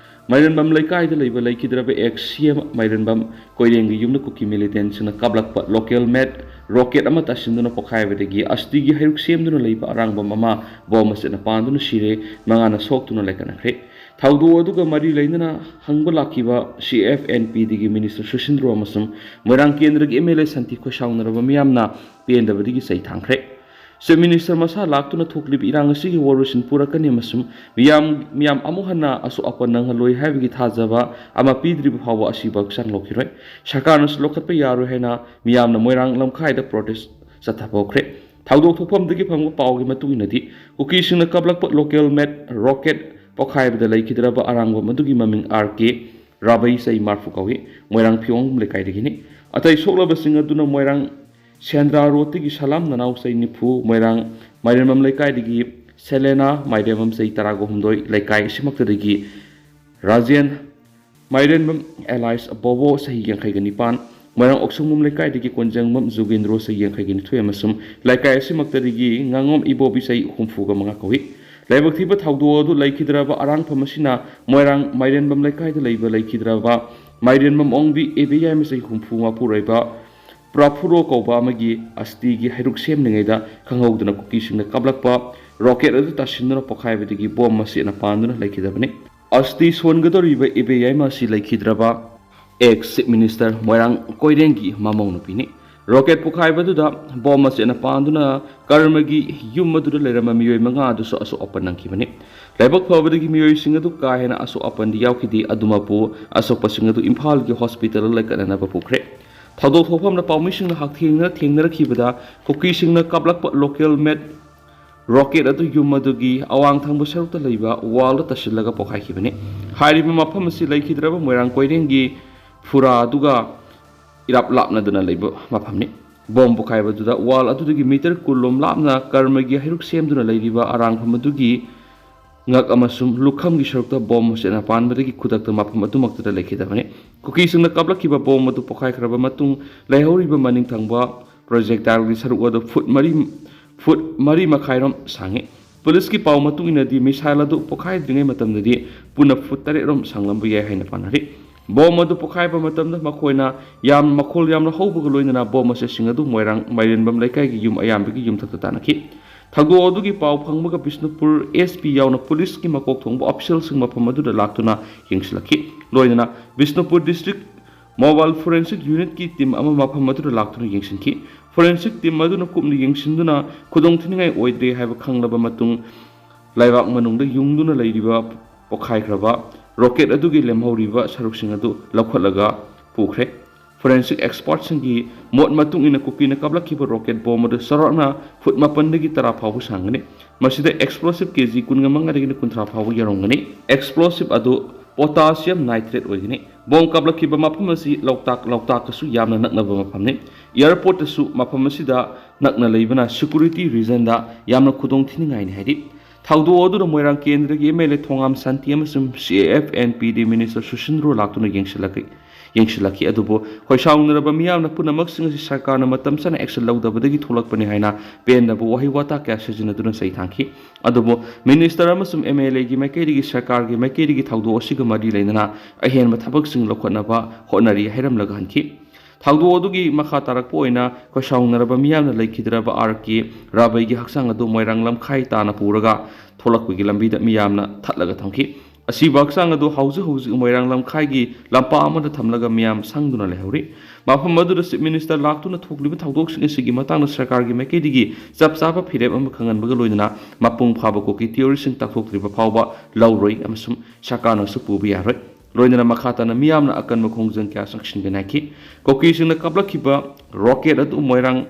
ꯃꯥꯏꯔꯦꯟꯕꯝ ꯂꯩꯀꯥꯏꯗ ꯂꯩꯕ ꯂꯩꯈꯤꯗ꯭ꯔꯕ ꯑꯦꯛꯁ ꯁꯤ ꯑꯦꯝ ꯃꯥꯏꯔꯦꯟꯕꯝ ꯀꯣꯏꯔꯦꯡꯒꯤ ꯌꯨꯝꯗ ꯀꯨꯀꯤ ꯃꯤꯂꯤꯇꯦꯟꯁꯤꯡꯅ ꯀꯥꯞꯂꯛꯄ ꯂꯣꯀꯦꯜ ꯃꯦꯠ ꯔꯣꯀꯦꯠ ꯑꯃ ꯇꯥꯁꯤꯟꯗꯨꯅ ꯄꯣꯈꯥꯏꯕꯗꯒꯤ ꯑꯁꯇꯤꯒꯤ ꯍꯩꯔꯨꯛ ꯁꯦꯝꯗꯨꯅ ꯂꯩꯕ ꯑꯔꯥꯡꯕꯝ ꯑꯃ ꯕꯣꯝ ꯑꯁꯤꯅ ꯄꯥꯟꯗꯨꯅ ꯁꯤꯔꯦ, ꯃꯉꯥꯅ ꯁꯣꯛꯇꯨꯅ ꯂꯩꯀꯠꯅꯈ꯭ꯔꯦ꯫ ꯊꯧꯗꯣꯛ ꯑꯗꯨꯒ ꯃꯔꯤ ꯂꯩꯅꯅ ꯍꯪꯕ ꯂꯥꯛꯈꯤꯕ ꯁꯤ ꯑꯦꯐ ꯑꯦꯟ ꯄꯤ ꯗꯤꯒꯤ ꯃꯤꯅꯤꯁꯇꯔ ꯁꯨꯁꯤꯟꯗ꯭ꯔꯣ ꯑꯃꯁꯨꯡ ꯃꯣꯏꯔꯥꯡ ꯀꯦꯟꯗ꯭ꯔꯒꯤ ꯑꯦꯝ ꯑꯦꯜ ꯑꯦ ꯁꯟꯇꯤ ꯈꯣꯏ ꯁꯥꯎꯅꯔꯕ ꯃꯤꯌꯥꯝꯅ ꯄꯦꯟꯗꯕꯗꯒꯤ ꯆꯩ ꯊꯥꯡꯈ꯭ꯔꯦ꯫ ꯆꯤꯐ ꯃꯤꯅꯤꯁꯇꯔ ꯃꯁꯥ ꯂꯥꯛꯇꯨꯅ ꯊꯣꯛꯂꯤꯕ ꯏꯔꯥꯡ ꯑꯁꯤꯒꯤ ꯋꯥꯔꯣꯏꯁꯤꯟ ꯄꯨꯔꯛꯀꯅꯤ ꯑꯃꯁꯨꯡ ꯃꯤꯌꯥꯝ, ꯃꯤꯌꯥꯝ ꯑꯃꯨꯛ ꯍꯟꯅ ꯑꯁꯣꯛ ꯑꯄꯟ ꯅꯪꯍꯜꯂꯣꯏ ꯍꯥꯏꯕꯒꯤ ꯊꯥꯖꯕ ꯑꯃ ꯄꯤꯗ꯭ꯔꯤꯕ ꯐꯥꯎꯕ ꯑꯁꯤꯕꯨ ꯍꯛꯆꯥꯡ ꯂꯧꯈꯤꯔꯣꯏ꯫ ꯁꯔꯀꯥꯔꯅꯁꯨ ꯂꯧꯈꯠꯄ ꯌꯥꯔꯣꯏ ꯍꯥꯏꯅ ꯃꯤꯌꯥꯝꯅ ꯃꯣꯏꯔꯥꯡ ꯂꯝꯈꯥꯏꯗ ꯄ꯭ꯔꯣꯇꯦꯁ ꯆꯠꯊꯕ ꯍꯧꯈ꯭ꯔꯦ꯫ ꯊꯧꯗꯣꯛ ꯊꯣꯛꯐꯝꯗꯒꯤ ꯐꯪꯕ ꯄꯥꯎꯒꯤ ꯃꯇꯨꯡ ꯏꯟꯅꯗꯤ, ꯀꯨꯀꯤꯁꯤꯡꯅ ꯀꯥꯞꯂꯛꯄ ꯂꯣꯀꯦꯜ ꯃꯦꯠ ꯔꯣꯀꯦꯠ ꯄꯣꯈꯥꯏꯕꯗ ꯂꯩꯈꯤꯗ꯭ꯔꯕ ꯑꯔꯥꯡꯕꯝ ꯑꯗꯨꯒꯤ ꯃꯃꯤꯡ ꯑꯥꯔ ꯀꯦ ꯔꯥꯕꯩ, ꯆꯍꯤ ꯃꯔꯤꯐꯨ ꯀꯧꯏ, ꯃꯣꯏꯔꯥꯡ ꯐꯤꯌꯣꯡ ꯂꯩꯀꯥꯏꯗꯒꯤꯅꯤ꯫ ꯑꯇꯩ ꯁꯣꯛꯂꯕꯁꯤꯡ ꯑꯗꯨꯅ ꯃꯣꯏꯔꯥꯡ ꯁꯦꯟꯗ꯭ꯔꯥ ꯔꯣꯗꯇꯒꯤ ꯁꯂꯥꯝ ꯅꯅꯥꯎ, ꯆꯍꯤ ꯅꯤꯐꯨ, ꯃꯣꯏꯔꯥꯡ ꯃꯥꯏꯔꯦꯝꯕꯝ ꯂꯩꯀꯥꯏꯗꯒꯤ ꯁꯦꯂꯦꯅꯥ ꯃꯥꯏꯔꯦꯝꯕꯝ, ꯆꯍꯤ ꯇꯔꯥꯒ ꯍꯨꯝꯗꯣꯏ, ꯂꯩꯀꯥꯏ ꯑꯁꯤꯃꯛꯇꯗꯒꯤ ꯔꯥꯖꯦꯟ ꯃꯥꯏꯔꯦꯟꯕꯝ ꯑꯦꯂꯥꯏꯁ ꯕꯣꯕꯣ, ꯆꯍꯤ ꯌꯥꯡꯈꯩꯒ ꯅꯤꯄꯥꯟ, ꯃꯣꯏꯔꯥꯡ ꯑꯣꯛꯁꯪꯕꯝ ꯂꯩꯀꯥꯏꯗꯒꯤ ꯀꯣꯟꯖꯪꯕꯝ ꯖꯨꯒꯦꯟꯗ꯭ꯔꯣ, ꯆꯍꯤ ꯌꯥꯡꯈꯩꯒ ꯅꯤꯊꯣꯏ, ꯑꯃꯁꯨꯡ ꯂꯩꯀꯥꯏ ꯑꯁꯤꯃꯛꯇꯗꯒꯤ ꯉꯥꯉꯣꯝ ꯏꯕꯣꯕꯤ, ꯆꯍꯤ ꯍꯨꯝꯐꯨꯒ ꯃꯉꯥ ꯀꯧꯏ꯫ ꯂꯥꯏꯕꯛ ꯊꯤꯕ ꯊꯧꯗꯣꯛ ꯑꯗꯨ ꯂꯩꯈꯤꯗ꯭ꯔꯕ ꯑꯔꯥꯡꯐꯝ ꯑꯁꯤꯅ ꯃꯣꯏꯔꯥꯡ ꯃꯥꯏꯔꯦꯟꯕꯝ ꯂꯩꯀꯥꯏꯗ ꯂꯩꯕ ꯂꯩꯈꯤꯗ꯭ꯔꯕ ꯃꯥꯏꯔꯦꯟꯕꯝ ꯑꯣꯡꯕꯤ ꯑꯦꯕꯦ ꯌꯥꯏꯃ, ꯆꯍꯤ ꯍꯨꯝꯐꯨ ꯃꯄꯨꯔꯣꯏꯕ ꯄ꯭ꯔꯥꯐꯨꯔꯣ ꯀꯧꯕ ꯑꯃꯒꯤ ꯑꯁꯇꯤꯒꯤ ꯍꯩꯔꯨꯛ ꯁꯦꯝꯂꯤꯉꯩꯗ ꯈꯪꯍꯧꯗꯅ ꯀꯨꯀꯤꯁꯤꯡꯅ ꯀꯥꯞꯂꯛꯄ ꯔꯣꯀꯦꯠ ꯑꯗꯨ ꯇꯥꯁꯤꯟꯗꯨꯅ ꯄꯣꯈꯥꯏꯕꯗꯒꯤ ꯕꯣꯝ ꯃꯆꯦꯠꯅ ꯄꯥꯟꯗꯨꯅ ꯂꯩꯈꯤꯗꯕꯅꯤ꯫ ꯑꯁꯇꯤ ꯁꯣꯟꯒꯗꯧꯔꯤꯕ ꯏꯕꯦꯌꯥꯏꯃ ꯑꯁꯤ ꯂꯩꯈꯤꯗ꯭ꯔꯕ ꯑꯦꯛꯁ ꯆꯤꯐ ꯃꯤꯅꯤꯁꯇꯔ ꯃꯣꯏꯔꯥꯡ ꯀꯣꯏꯔꯦꯡꯒꯤ ꯃꯃꯧ ꯅꯨꯄꯤꯅꯤ꯫ ꯔꯣꯀꯦꯠ ꯄꯣꯈꯥꯏꯕꯗꯨꯗ ꯕꯣꯝ ꯃꯆꯦꯠꯅ ꯄꯥꯟꯗꯨꯅ ꯀꯔꯃꯒꯤ ꯌꯨꯝ ꯑꯗꯨꯗ ꯂꯩꯔꯝꯕ ꯃꯤꯑꯣꯏ ꯃꯉꯥ ꯑꯗꯨꯁꯨ ꯑꯁꯣꯛ ꯑꯄꯟ ꯅꯪꯈꯤꯕꯅꯤ꯫ ꯂꯥꯏꯕꯛ ꯐꯕꯗꯒꯤ ꯃꯤꯑꯣꯏꯁꯤꯡ ꯑꯗꯨ ꯀꯥ ꯍꯦꯟꯅ ꯑꯁꯣꯛ ꯑꯄꯟꯗꯤ ꯌꯥꯎꯈꯤꯗꯦ꯫ ꯑꯗꯨꯃꯛꯄꯨ, ꯑꯁꯣꯛꯄꯁꯤꯡ ꯑꯗꯨ ꯏꯝꯐꯥꯜꯒꯤ ꯍꯣꯁꯄꯤꯇꯥꯜꯗ ꯂꯥꯏꯀꯠꯅꯅꯕ ꯄꯨꯈ꯭ꯔꯦ꯫ ꯊꯧꯗꯣꯛ ꯊꯣꯛꯐꯝꯗ ꯄꯥꯎꯃꯤꯁꯤꯡꯅ ꯍꯛꯊꯦꯡꯅꯅ ꯊꯦꯡꯅꯔꯛꯈꯤꯕꯗ ꯀꯨꯀꯤꯁꯤꯡꯅ ꯀꯥꯞꯂꯛꯄ ꯂꯣꯀꯦꯜ ꯃꯦꯗ ꯔꯣꯀꯦꯠ ꯑꯗꯨ ꯌꯨꯝ ꯑꯗꯨꯒꯤ ꯑꯋꯥꯡ ꯊꯪꯕ ꯁꯔꯨꯛꯇ ꯂꯩꯕ ꯋꯥꯜꯗ ꯇꯥꯁꯤꯜꯂꯒ ꯄꯣꯈꯥꯏꯈꯤꯕꯅꯤ꯫ ꯍꯥꯏꯔꯤꯕ ꯃꯐꯝ ꯑꯁꯤ ꯂꯩꯈꯤꯗ꯭ꯔꯕ ꯃꯣꯏꯔꯥꯡ ꯀꯣꯏꯔꯦꯡꯒꯤ ꯐꯨꯔꯥ ꯑꯗꯨꯒ ꯏꯔꯥꯞ ꯂꯥꯞꯅꯗꯅ ꯂꯩꯕ ꯃꯐꯝꯅꯤ꯫ ꯕꯣꯝ ꯄꯣꯈꯥꯏꯕꯗꯨꯗ ꯋꯥꯜ ꯑꯗꯨꯗꯒꯤ ꯃꯤꯇꯔ ꯀꯨꯟ ꯂꯣꯝ ꯂꯥꯞꯅ ꯀꯔꯃꯒꯤ ꯍꯩꯔꯨꯛ ꯁꯦꯝꯗꯨꯅ ꯂꯩꯔꯤꯕ ꯑꯔꯥꯡꯐꯝ ꯑꯗꯨꯒꯤ ꯉꯛ ꯑꯃꯁꯨꯡ ꯂꯨꯈꯝꯒꯤ ꯁꯔꯨꯛꯇ ꯕꯣꯝ ꯃꯆꯦꯠꯅ ꯄꯥꯟꯕꯗꯒꯤ ꯈꯨꯗꯛꯇ ꯃꯐꯝ ꯑꯗꯨꯃꯛꯇꯗ ꯂꯩꯈꯤꯗꯕꯅꯤ꯫ ꯀꯨꯀꯤꯁꯤꯡꯅ ꯀꯥꯞꯂꯛꯈꯤꯕ ꯕꯣꯝ ꯑꯗꯨ ꯄꯣꯈꯥꯏꯈ꯭ꯔꯕ ꯃꯇꯨꯡ ꯂꯩꯍꯧꯔꯤꯕ ꯃꯅꯤꯡ ꯊꯪꯕ ꯄ꯭ꯔꯣꯖꯦꯛꯇꯥꯏꯜꯒꯤ ꯁꯔꯨꯛ ꯑꯗꯨ ꯐꯨꯠ ꯃꯔꯤ, ꯐꯨꯠ ꯃꯔꯤ ꯃꯈꯥꯏꯔꯣꯝ ꯁꯥꯡꯉꯤ꯫ ꯄꯨꯂꯤꯁꯀꯤ ꯄꯥꯎ ꯃꯇꯨꯡ ꯏꯟꯅꯗꯤ ꯃꯤꯁꯥꯏꯜ ꯑꯗꯨ ꯄꯣꯈꯥꯏꯗ꯭ꯔꯤꯉꯩ ꯃꯇꯝꯗꯗꯤ ꯄꯨꯟꯅ ꯐꯨꯠ ꯇꯔꯦꯠ ꯔꯣꯝ ꯁꯥꯡꯂꯝꯕ ꯌꯥꯏ ꯍꯥꯏꯅ ꯄꯥꯅꯔꯤ꯫ ꯕꯣꯝ ꯑꯗꯨ ꯄꯣꯈꯥꯏꯕ ꯃꯇꯝꯗ ꯃꯈꯣꯏꯅ ꯌꯥꯝ, ꯃꯈꯣꯜ ꯌꯥꯝꯅ ꯍꯧꯕꯒ ꯂꯣꯏꯅꯅ ꯕꯣꯝ ꯃꯆꯦꯠꯁꯤꯡ ꯑꯗꯨ ꯃꯣꯏꯔꯥꯡ ꯃꯥꯏꯔꯦꯟꯕꯝ ꯂꯩꯀꯥꯏꯒꯤ ꯌꯨꯝ ꯑꯌꯥꯝꯕꯒꯤ ꯌꯨꯝꯊꯛꯇ ꯇꯥꯟꯅꯈꯤ꯫ ꯊꯧꯗꯣꯛ ꯑꯗꯨꯒꯤ ꯄꯥꯎ ꯐꯪꯕꯒ ꯕꯤꯁꯅꯨꯄꯨꯔ ꯑꯦꯁ ꯄꯤ ꯌꯥꯎꯅ ꯄꯨꯂꯤꯁꯀꯤ ꯃꯀꯣꯛ ꯊꯣꯡꯕ ꯑꯣꯐꯤꯁꯤꯌꯦꯜꯁꯤꯡ ꯃꯐꯝ ꯑꯗꯨꯗ ꯂꯥꯛꯇꯨꯅ ꯌꯦꯡꯁꯤꯜꯂꯛꯈꯤ꯫ ꯂꯣꯏꯅꯅ ꯕꯤꯁꯅꯨꯄꯨꯔ ꯗꯤꯁꯇ꯭ꯔꯤꯛ ꯃꯣꯕꯥꯏꯜ ꯐꯣꯔꯦꯟꯁꯤꯛ ꯌꯨꯅꯤꯠꯀꯤ ꯇꯤꯝ ꯑꯃ ꯃꯐꯝ ꯑꯗꯨꯗ ꯂꯥꯛꯇꯨꯅ ꯌꯦꯡꯁꯤꯟꯈꯤ꯫ ꯐꯣꯔꯦꯟꯁꯤꯛ ꯇꯤꯝ ꯑꯗꯨꯅ ꯀꯨꯞꯅ ꯌꯦꯡꯁꯤꯟꯗꯨꯅ ꯈꯨꯗꯣꯡꯊꯤꯅꯤꯡꯉꯥꯏ ꯑꯣꯏꯗ꯭ꯔꯦ ꯍꯥꯏꯕ ꯈꯪꯂꯕ ꯃꯇꯨꯡ, ꯂꯩꯕꯥꯛ ꯃꯅꯨꯡꯗ ꯌꯨꯡꯗꯨꯅ ꯂꯩꯔꯤꯕ ꯄꯣꯈꯥꯏꯈ꯭ꯔꯕ ꯔꯣꯀꯦꯠ ꯑꯗꯨꯒꯤ ꯂꯦꯝꯍꯧꯔꯤꯕ ꯁꯔꯨꯛꯁꯤꯡ ꯑꯗꯨ ꯂꯧꯈꯠꯂꯒ ꯄꯨꯈ꯭ꯔꯦ꯫ ꯐꯣꯔꯦꯟꯁꯤꯛ ꯑꯦꯛꯁꯄꯔꯠꯁꯤꯡꯒꯤ ꯃꯣꯠ ꯃꯇꯨꯡ ꯏꯟꯅ, ꯀꯨꯀꯤꯅ ꯀꯥꯞꯂꯛꯈꯤꯕ ꯔꯣꯀꯦꯠ ꯕꯣꯝ ꯑꯗꯨ ꯆꯥꯎꯔꯥꯛꯅ ꯐꯨꯠ ꯃꯥꯄꯟꯗꯒꯤ ꯇꯔꯥ ꯐꯥꯎꯕ ꯁꯥꯡꯒꯅꯤ꯫ ꯃꯁꯤꯗ ꯑꯦꯛꯁꯄ꯭ꯂꯣꯁꯤꯞ ꯀꯦ ꯖꯤ ꯀꯨꯟꯒ ꯃꯉꯥꯗꯒꯤꯅ ꯀꯨꯟꯊ꯭ꯔꯥ ꯐꯥꯎꯕ ꯌꯧꯔꯝꯒꯅꯤ꯫ ꯑꯦꯛꯁꯄ꯭ꯂꯣꯁꯤꯞ ꯑꯗꯨ ꯄꯣꯇꯥꯁꯤꯌꯝ ꯅꯥꯏꯇ꯭ꯔꯦꯠ ꯑꯣꯏꯒꯅꯤ꯫ ꯕꯣꯝ ꯀꯥꯞꯂꯛꯈꯤꯕ ꯃꯐꯝ ꯑꯁꯤ ꯂꯣꯛꯇꯥꯛ, ꯂꯣꯛꯇꯥꯛꯀꯁꯨ ꯌꯥꯝꯅ ꯅꯛꯅꯕ ꯃꯐꯝꯅꯤ꯫ ꯑꯦꯌꯔꯄꯣꯔꯠꯇꯁꯨ ꯃꯐꯝ ꯑꯁꯤꯗ ꯅꯛꯅ ꯂꯩꯕꯅ ꯁꯦꯀ꯭ꯌꯨꯔꯤꯇꯤ ꯔꯤꯖꯟꯗ ꯌꯥꯝꯅ ꯈꯨꯗꯣꯡ ꯊꯤꯅꯤꯡꯉꯥꯏꯅꯤ ꯍꯥꯏꯔꯤ꯫ ꯊꯧꯗꯣꯛ ꯑꯗꯨꯗ ꯃꯣꯏꯔꯥꯡ ꯀꯦꯟꯗ꯭ꯔꯒꯤ ꯑꯦꯝ ꯑꯦꯜ ꯑꯦ ꯊꯣꯉꯥꯝ ꯁꯥꯟꯇꯤ ꯑꯃꯁꯨꯡ ꯁꯤ A F N P D minister ꯁꯨꯁꯤꯟꯗ꯭ꯔꯣ ꯂꯥꯛꯇꯨꯅ ꯌꯦꯡꯁꯤꯜꯂꯛꯈꯤ, ꯌꯦꯡꯁꯤꯜꯂꯛꯈꯤ꯫ ꯑꯗꯨꯕꯨ ꯈꯣꯏꯁꯥꯎꯅꯔꯕ ꯃꯤꯌꯥꯝꯅ ꯄꯨꯝꯅꯃꯛꯁꯤꯡ ꯑꯁꯤ ꯁꯔꯀꯥꯔꯅ ꯃꯇꯝ ꯆꯥꯅ ꯑꯦꯛꯁꯟ ꯂꯧꯗꯕꯗꯒꯤ ꯊꯣꯛꯂꯛꯄꯅꯤ ꯍꯥꯏꯅ ꯄꯦꯟꯗꯕ ꯋꯥꯍꯩ ꯋꯥꯇꯥ ꯀꯌꯥ ꯁꯤꯖꯤꯟꯅꯗꯨꯅ ꯆꯩ ꯊꯥꯡꯈꯤ꯫ ꯑꯗꯨꯕꯨ ꯃꯤꯅꯤꯁꯇꯔ ꯑꯃꯁꯨꯡ ꯑꯦꯝ ꯑꯦꯜ ꯑꯦꯒꯤ ꯃꯥꯏꯀꯩꯗꯒꯤ ꯁꯔꯀꯥꯔꯒꯤ ꯃꯥꯏꯀꯩꯗꯒꯤ ꯊꯧꯗꯣꯛ ꯑꯁꯤꯒ ꯃꯔꯤ ꯂꯩꯅꯅ ꯑꯍꯦꯟꯕ ꯊꯕꯛꯁꯤꯡ ꯂꯧꯈꯠꯅꯕ ꯍꯣꯠꯅꯔꯤ ꯍꯥꯏꯔꯝꯂꯒ ꯍꯟꯈꯤ꯫ ꯊꯧꯗꯣꯛ ꯑꯗꯨꯒꯤ ꯃꯈꯥ ꯇꯥꯔꯛꯄ ꯑꯣꯏꯅ ꯈꯣꯏꯁꯥꯎꯅꯔꯕ ꯃꯤꯌꯥꯝꯅ ꯂꯩꯈꯤꯗ꯭ꯔꯕ ꯑꯥꯔ ꯀꯦ ꯔꯥꯕꯩꯒꯤ ꯍꯛꯆꯥꯡ ꯑꯗꯨ ꯃꯣꯏꯔꯥꯡ ꯂꯝꯈꯥꯏ ꯇꯥꯅ ꯄꯨꯔꯒ ꯊꯣꯛꯂꯛꯄꯒꯤ ꯂꯝꯕꯤꯗ ꯃꯤꯌꯥꯝꯅ ꯊꯠꯂꯒ ꯊꯝꯈꯤ꯫ ꯑꯁꯤꯕ ꯍꯛꯆꯥꯡ ꯑꯗꯨ ꯍꯧꯖꯤꯛ ꯍꯧꯖꯤꯛ ꯃꯣꯏꯔꯥꯡ ꯂꯝꯈꯥꯏꯒꯤ ꯂꯝꯄꯥꯛ ꯑꯃꯗ ꯊꯝꯂꯒ ꯃꯤꯌꯥꯝ ꯁꯪꯗꯨꯅ ꯂꯩꯍꯧꯔꯤ꯫ ꯃꯐꯝ ꯑꯗꯨꯗ Chief Minister ꯂꯥꯛꯇꯨꯅ ꯊꯣꯛꯂꯤꯕ ꯊꯧꯗꯣꯛꯁꯤꯡ ꯑꯁꯤꯒꯤ ꯃꯇꯥꯡꯗ ꯁꯔꯀꯥꯔꯒꯤ ꯃꯥꯏꯀꯩꯗꯒꯤ ꯆꯞ ꯆꯥꯕ ꯐꯤꯔꯦꯞ ꯑꯃ ꯈꯪꯍꯟꯕꯒ ꯂꯣꯏꯅꯅ ꯃꯄꯨꯡ ꯐꯥꯕ ꯀꯨꯀꯤ ꯇꯤꯑꯣꯔꯤꯁꯤꯡ ꯇꯥꯛꯊꯣꯛꯇ꯭ꯔꯤꯕ ꯐꯥꯎꯕ ꯂꯧꯔꯣꯏ ꯑꯃꯁꯨꯡ ꯁꯔꯀꯥꯔꯅꯁꯨ ꯄꯨꯕ ꯌꯥꯔꯣꯏ꯫ ꯂꯣꯏꯅꯅ ꯃꯈꯥ ꯇꯥꯅ ꯃꯤꯌꯥꯝꯅ ꯑꯀꯟꯕ ꯈꯣꯡꯖꯪ ꯀꯌꯥ ꯆꯪꯁꯤꯟꯒꯅꯤ ꯍꯥꯏꯈꯤ꯫ ꯀꯨꯀꯤꯁꯤꯡꯅ ꯀꯥꯞꯂꯛꯈꯤꯕ ꯔꯣꯀꯦꯠ ꯑꯗꯨ ꯃꯣꯏꯔꯥꯡ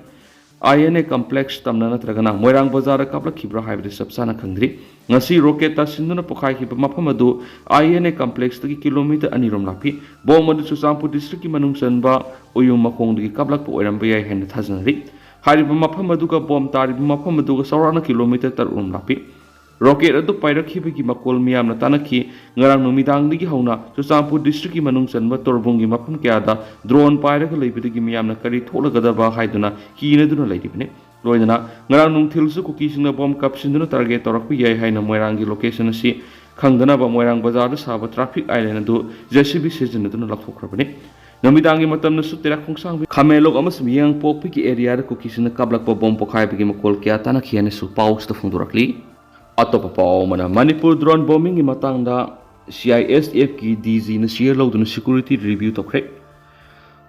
I N A complex ꯇꯝꯅ ꯅꯠꯇ꯭ꯔꯒꯅ ꯃꯣꯏꯔꯥꯡ ꯕꯖꯥꯔꯗ ꯀꯥꯞꯂꯛꯈꯤꯕ꯭ꯔꯥ ꯍꯥꯏꯕꯗꯤ ꯆꯞ ꯆꯥꯅ ꯈꯪꯗ꯭ꯔꯤ꯫ ꯉꯁꯤ ꯔꯣꯀꯦꯠ ꯇꯥꯁꯤꯟꯗꯨꯅ ꯄꯣꯈꯥꯏꯈꯤꯕ ꯃꯐꯝ ꯑꯗꯨ I N A complexꯇꯒꯤ ꯀꯤꯂꯣꯃꯤꯇꯔ ꯑꯅꯤ ꯔꯣꯝ ꯂꯥꯞꯄꯤ꯫ ꯕꯣꯝ ꯑꯗꯨ ꯆꯨꯔꯆꯥꯟꯄꯨꯔ districtꯀꯤ ꯃꯅꯨꯡ ꯆꯟꯕ ꯎꯌꯨꯝ ꯃꯈꯣꯡꯗꯒꯤ ꯀꯥꯞꯂꯛꯄ ꯑꯣꯏꯔꯝꯕ ꯌꯥꯏ ꯍꯥꯏꯅ ꯊꯥꯖꯅꯔꯤ꯫ ꯍꯥꯏꯔꯤꯕ ꯃꯐꯝ ꯑꯗꯨꯒ ꯕꯣꯝ ꯇꯥꯔꯤꯕ ꯃꯐꯝ ꯑꯗꯨꯒ ꯆꯥꯎꯔꯥꯛꯅ ꯀꯤꯂꯣꯃꯤꯇꯔ ꯇꯔꯨꯛ ꯔꯣꯝ ꯂꯥꯞꯄꯤ꯫ ꯔꯣꯀꯦꯠ ꯑꯗꯨ ꯄꯥꯏꯔꯛꯈꯤꯕꯒꯤ ꯃꯈꯣꯜ ꯃꯤꯌꯥꯝꯅ ꯇꯥꯅꯈꯤ꯫ ꯉꯔꯥꯡ ꯅꯨꯃꯤꯗꯥꯡꯗꯒꯤ ꯍꯧꯅ ꯆꯨꯔꯆꯥꯟꯄꯨꯔ districtꯀꯤ ꯃꯅꯨꯡ ꯆꯟꯕ ꯇꯣꯔꯕꯨꯡꯒꯤ ꯃꯐꯝ ꯀꯌꯥꯗ drone ꯄꯥꯏꯔꯒ ꯂꯩꯕꯗꯒꯤ ꯃꯤꯌꯥꯝꯅ ꯀꯔꯤ ꯊꯣꯛꯂꯒꯗꯕ ꯍꯥꯏꯗꯨꯅ ꯀꯤꯅꯗꯨꯅ ꯂꯩꯔꯤꯕꯅꯤ꯫ ꯂꯣꯏꯅꯅ ꯉꯔꯥꯡ ꯅꯨꯡꯊꯤꯜꯁꯨ ꯀꯨꯀꯤꯁꯤꯡꯅ ꯕꯣꯝ ꯀꯥꯞꯁꯤꯟꯗꯨꯅ target ꯇꯧꯔꯛꯄ ꯌꯥꯏ ꯍꯥꯏꯅ ꯃꯣꯏꯔꯥꯡꯒꯤ location ꯑꯁꯤ ꯈꯪꯗꯅꯕ ꯃꯣꯏꯔꯥꯡ ꯕꯖꯥꯔꯗ ꯁꯥꯕ traffic island ꯑꯗꯨ J C B ꯁꯤꯖꯤꯟꯅꯗꯨꯅ ꯂꯧꯊꯣꯛꯈ꯭ꯔꯕꯅꯤ꯫ ꯅꯨꯃꯤꯗꯥꯡꯒꯤ ꯃꯇꯝꯗꯁꯨ ꯇꯦꯔꯥ ꯈꯣꯡꯁꯥꯡꯕꯤ, ꯈꯥꯃꯦꯟꯂꯣꯛ ꯑꯃꯁꯨꯡ ꯌꯦꯉꯥꯡꯄꯣꯛꯄꯤꯒꯤ areaꯗ ꯀꯨꯀꯤꯁꯤꯡꯅ ꯀꯥꯞꯂꯛꯄ ꯕꯣꯝ ꯄꯣꯈꯥꯏꯕꯒꯤ ꯃꯈꯣꯜ ꯀꯌꯥ ꯇꯥꯅꯈꯤ ꯍꯥꯏꯅꯁꯨ ꯄꯥꯎꯁꯤꯗ ꯐꯣꯡꯗꯣꯔꯛꯂꯤ꯫ ꯑꯇꯣꯞꯄ ꯄꯥꯎ ꯑꯃꯅ, ꯃꯅꯤꯄꯨꯔ drone bombingꯒꯤ ꯃꯇꯥꯡꯗ C I S Fꯀꯤ D Gꯅ chair ꯂꯧꯗꯨꯅ security review ꯇꯧꯈ꯭ꯔꯦ꯫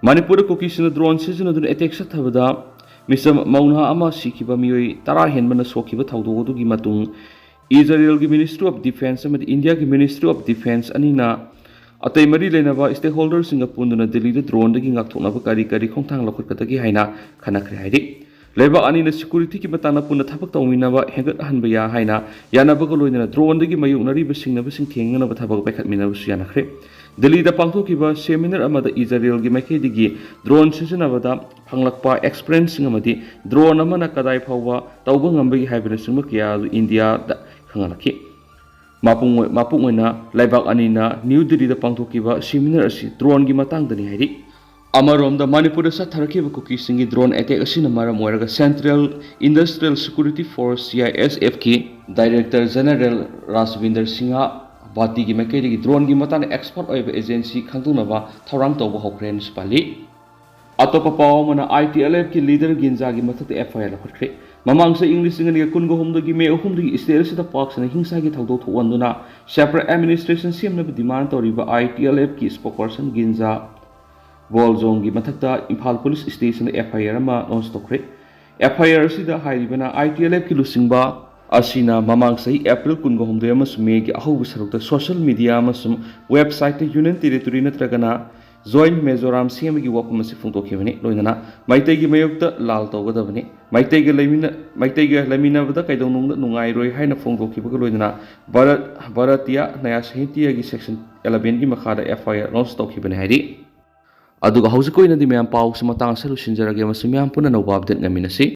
ꯃꯅꯤꯄꯨꯔꯗ ꯀꯨꯀꯤꯁꯤꯡꯅ drone ꯁꯤꯖꯤꯟꯅꯗꯨꯅ attack ꯆꯠꯊꯕꯗ ꯃꯤꯆꯝ ꯃꯧ ꯅꯍꯥ ꯑꯃ ꯁꯤꯈꯤꯕ, ꯃꯤꯑꯣꯏ ꯇꯔꯥ ꯍꯦꯟꯕꯅ ꯁꯣꯛꯈꯤꯕ ꯊꯧꯗꯣꯛ ꯑꯗꯨꯒꯤ ꯃꯇꯨꯡ ꯏꯖꯔꯦꯜꯒꯤ Ministry of Defence ꯑꯃꯗꯤ ꯏꯟꯗꯤꯌꯥꯒꯤ Ministry of Defence ꯑꯅꯤꯅ ꯑꯇꯩ ꯃꯔꯤ ꯂꯩꯅꯕ stakeholderꯁꯤꯡꯒ ꯄꯨꯟꯗꯨꯅ ꯗꯤꯜꯂꯤꯗ droneꯗꯒꯤ ꯉꯥꯛꯊꯣꯛꯅꯕ ꯀꯔꯤ ꯀꯔꯤ ꯈꯣꯡꯊꯥꯡ ꯂꯧꯈꯠꯀꯗꯒꯦ ꯍꯥꯏꯅ ꯈꯟꯅꯈ꯭ꯔꯦ ꯍꯥꯏꯔꯤ꯫ ꯂꯩꯕꯥꯛ ꯑꯅꯤꯅ securityꯒꯤ ꯃꯇꯥꯡꯗ ꯄꯨꯟꯅ ꯊꯕꯛ ꯇꯧꯃꯤꯟꯅꯕ ꯍꯦꯟꯒꯠꯍꯟꯕ ꯌꯥꯏ ꯍꯥꯏꯅ ꯌꯥꯅꯕꯒ ꯂꯣꯏꯅꯅ droneꯗꯒꯤ ꯃꯥꯌꯣꯛꯅꯔꯤꯕ ꯁꯤꯡꯅꯕꯁꯤꯡ ꯊꯦꯡꯅꯅꯕ ꯊꯕꯛ ꯄꯥꯏꯈꯠꯃꯤꯟꯅꯕꯁꯨ ꯌꯥꯅꯈ꯭ꯔꯦ꯫ ꯗꯤꯜꯂꯤꯗ ꯄꯥꯡꯊꯣꯛꯈꯤꯕ seminar ꯑꯃꯗ ꯏꯖꯔꯦꯜꯒꯤ ꯃꯥꯏꯀꯩꯗꯒꯤ drone ꯁꯤꯖꯤꯟꯅꯕꯗ ꯐꯪꯂꯛꯄ experienceꯁꯤꯡ ꯑꯃꯗꯤ drone ꯑꯃꯅ ꯀꯗꯥꯏ ꯐꯥꯎꯕ ꯇꯧꯕ ꯉꯝꯕꯒꯦ ꯍꯥꯏꯕꯅꯆꯤꯡꯕ ꯀꯌꯥ ꯑꯗꯨ ꯏꯟꯗꯤꯌꯥꯗ ꯈꯪꯍꯜꯂꯛꯈꯤ꯫ ꯃꯄꯨꯡ ꯑꯣꯏ-, ꯃꯄꯨꯡ ꯑꯣꯏꯅ ꯂꯩꯕꯥꯛ ꯑꯅꯤꯅ ꯅ꯭ꯌꯨ ꯗꯤꯜꯂꯤꯗ ꯄꯥꯡꯊꯣꯛꯈꯤꯕ seminar ꯑꯁꯤ droneꯒꯤ ꯃꯇꯥꯡꯗꯅꯤ ꯍꯥꯏꯔꯤ꯫ ꯑꯃꯔꯣꯝꯗ ꯃꯅꯤꯄꯨꯔꯗ ꯆꯠꯊꯔꯛꯈꯤꯕ ꯀꯨꯀꯤꯁꯤꯡꯒꯤ drone attack ꯑꯁꯤꯅ ꯃꯔꯝ ꯑꯣꯏꯔꯒ Central Industrial Security Force, C I S Fꯀꯤ Director General ꯔꯥꯖꯕꯤꯟꯗꯔ Singh ꯚꯥꯇꯤꯒꯤ ꯃꯥꯏꯀꯩꯗꯒꯤ droneꯒꯤ ꯃꯇꯥꯡꯗ expert ꯑꯣꯏꯕ agency ꯈꯪꯗꯣꯛꯅꯕ ꯊꯧꯔꯥꯡ ꯇꯧꯕ ꯍꯧꯈ꯭ꯔꯦ ꯍꯥꯏꯅꯁꯨ ꯄꯜꯂꯤ꯫ ꯑꯇꯣꯞꯄ ꯄꯥꯎ ꯑꯃꯅ, I T L Fꯀꯤ leader ꯒꯤꯟꯖꯥꯒꯤ ꯃꯊꯛꯇ F I R ꯂꯧꯈꯠꯈ꯭ꯔꯦ꯫ ꯃꯃꯥꯡ ꯆꯍꯤ ꯏꯪ ꯂꯤꯁꯤꯡ ꯑꯅꯤꯒ ꯀꯨꯟꯒ ꯍꯨꯝꯗꯣꯏꯒꯤ ꯃꯦ ꯑꯍꯨꯝꯗꯒꯤ state ꯑꯁꯤꯗ ꯄꯥꯛ ꯁꯟꯅ ꯍꯤꯡꯁꯥꯒꯤ ꯊꯧꯗꯣꯛ ꯊꯣꯛꯍꯟꯗꯨꯅ separate administration ꯁꯦꯝꯅꯕ demand ꯇꯧꯔꯤꯕ I T L Fꯀꯤ spokesperson ꯒꯤꯟꯖꯥ ꯕꯣꯜ ꯖꯣꯡꯒꯤ ꯃꯊꯛꯇ ꯏꯝꯐꯥꯜ ꯄꯨꯂꯤꯁ ꯁ꯭ꯇꯦꯁꯟꯗ ꯑꯦꯐ ꯑꯥꯏ ꯑꯥꯔ ꯑꯃ ꯂꯣꯟꯆ ꯇꯧꯈ꯭ꯔꯦ꯫ ꯑꯦꯐ ꯑꯥꯏ ꯑꯥꯔ ꯑꯁꯤꯗ ꯍꯥꯏꯔꯤꯕꯅ ꯑꯥꯏ ꯇꯤ ꯑꯦꯜ ꯑꯦꯐꯀꯤ ꯂꯨꯆꯤꯡꯕ ꯑꯁꯤꯅ ꯃꯃꯥꯡ ꯆꯍꯤ ꯑꯦꯄ꯭ꯔꯤꯜ ꯀꯨꯟꯒ ꯍꯨꯝꯗꯣꯏ ꯑꯃꯁꯨꯡ ꯃꯦꯒꯤ ꯑꯍꯧꯕ ꯁꯔꯨꯛꯇ ꯁꯣꯁꯤꯌꯦꯜ ꯃꯤꯗꯤꯌꯥ ꯑꯃꯁꯨꯡ ꯋꯦꯕꯁꯥꯏꯠꯇ ꯌꯨꯅꯤꯌꯟ ꯇꯦꯔꯤꯇꯣꯔꯤ ꯅꯠꯇ꯭ꯔꯒꯅ ꯖꯣꯏꯟ ꯃꯤꯖꯣꯔꯥꯝ ꯁꯦꯝꯕꯒꯤ ꯋꯥꯐꯝ ꯑꯁꯤ ꯐꯣꯡꯗꯣꯛꯈꯤꯕꯅꯤ꯫ ꯂꯣꯏꯅꯅ ꯃꯩꯇꯩꯒꯤ ꯃꯥꯌꯣꯛꯇ ꯂꯥꯜ ꯇꯧꯒꯗꯕꯅꯤ, ꯃꯩꯇꯩꯒ ꯂꯩꯃꯤꯟꯅ-, ꯃꯩꯇꯩꯒ ꯂꯩꯃꯤꯟꯅꯕꯗ ꯀꯩꯗꯧꯅꯨꯡꯗ ꯅꯨꯡꯉꯥꯏꯔꯣꯏ ꯍꯥꯏꯅ ꯐꯣꯡꯗꯣꯛꯈꯤꯕꯒ ꯂꯣꯏꯅꯅ ꯚꯥꯔꯠ, ꯚꯥꯔꯇꯤꯌꯥ ꯅꯌꯥ ꯁꯥꯍꯤꯇ꯭ꯌꯒꯤ ꯁꯦꯛꯁꯟ ꯑꯦꯂꯚꯦꯟꯒꯤ ꯃꯈꯥꯗ ꯑꯦꯐ ꯑꯥꯏ ꯑꯥꯔ ꯂꯣꯟꯆ ꯇꯧꯈꯤꯕꯅꯤ ꯍꯥꯏꯔꯤ꯫ ꯑꯗꯨꯒ ꯍꯧꯖꯤꯛ ꯑꯣꯏꯅꯗꯤ ꯃꯌꯥꯝ ꯄꯥꯎꯁꯤ ꯃꯇꯥꯡ ꯑꯁꯤꯗ ꯂꯣꯏꯁꯤꯟꯖꯔꯒꯦ ꯑꯃꯁꯨꯡ ꯃꯌꯥꯝ ꯄꯨꯟꯅ ꯑꯅꯧꯕ ꯑꯞꯗꯦꯠ ꯉꯥꯏꯃꯤꯟꯅꯁꯤ꯫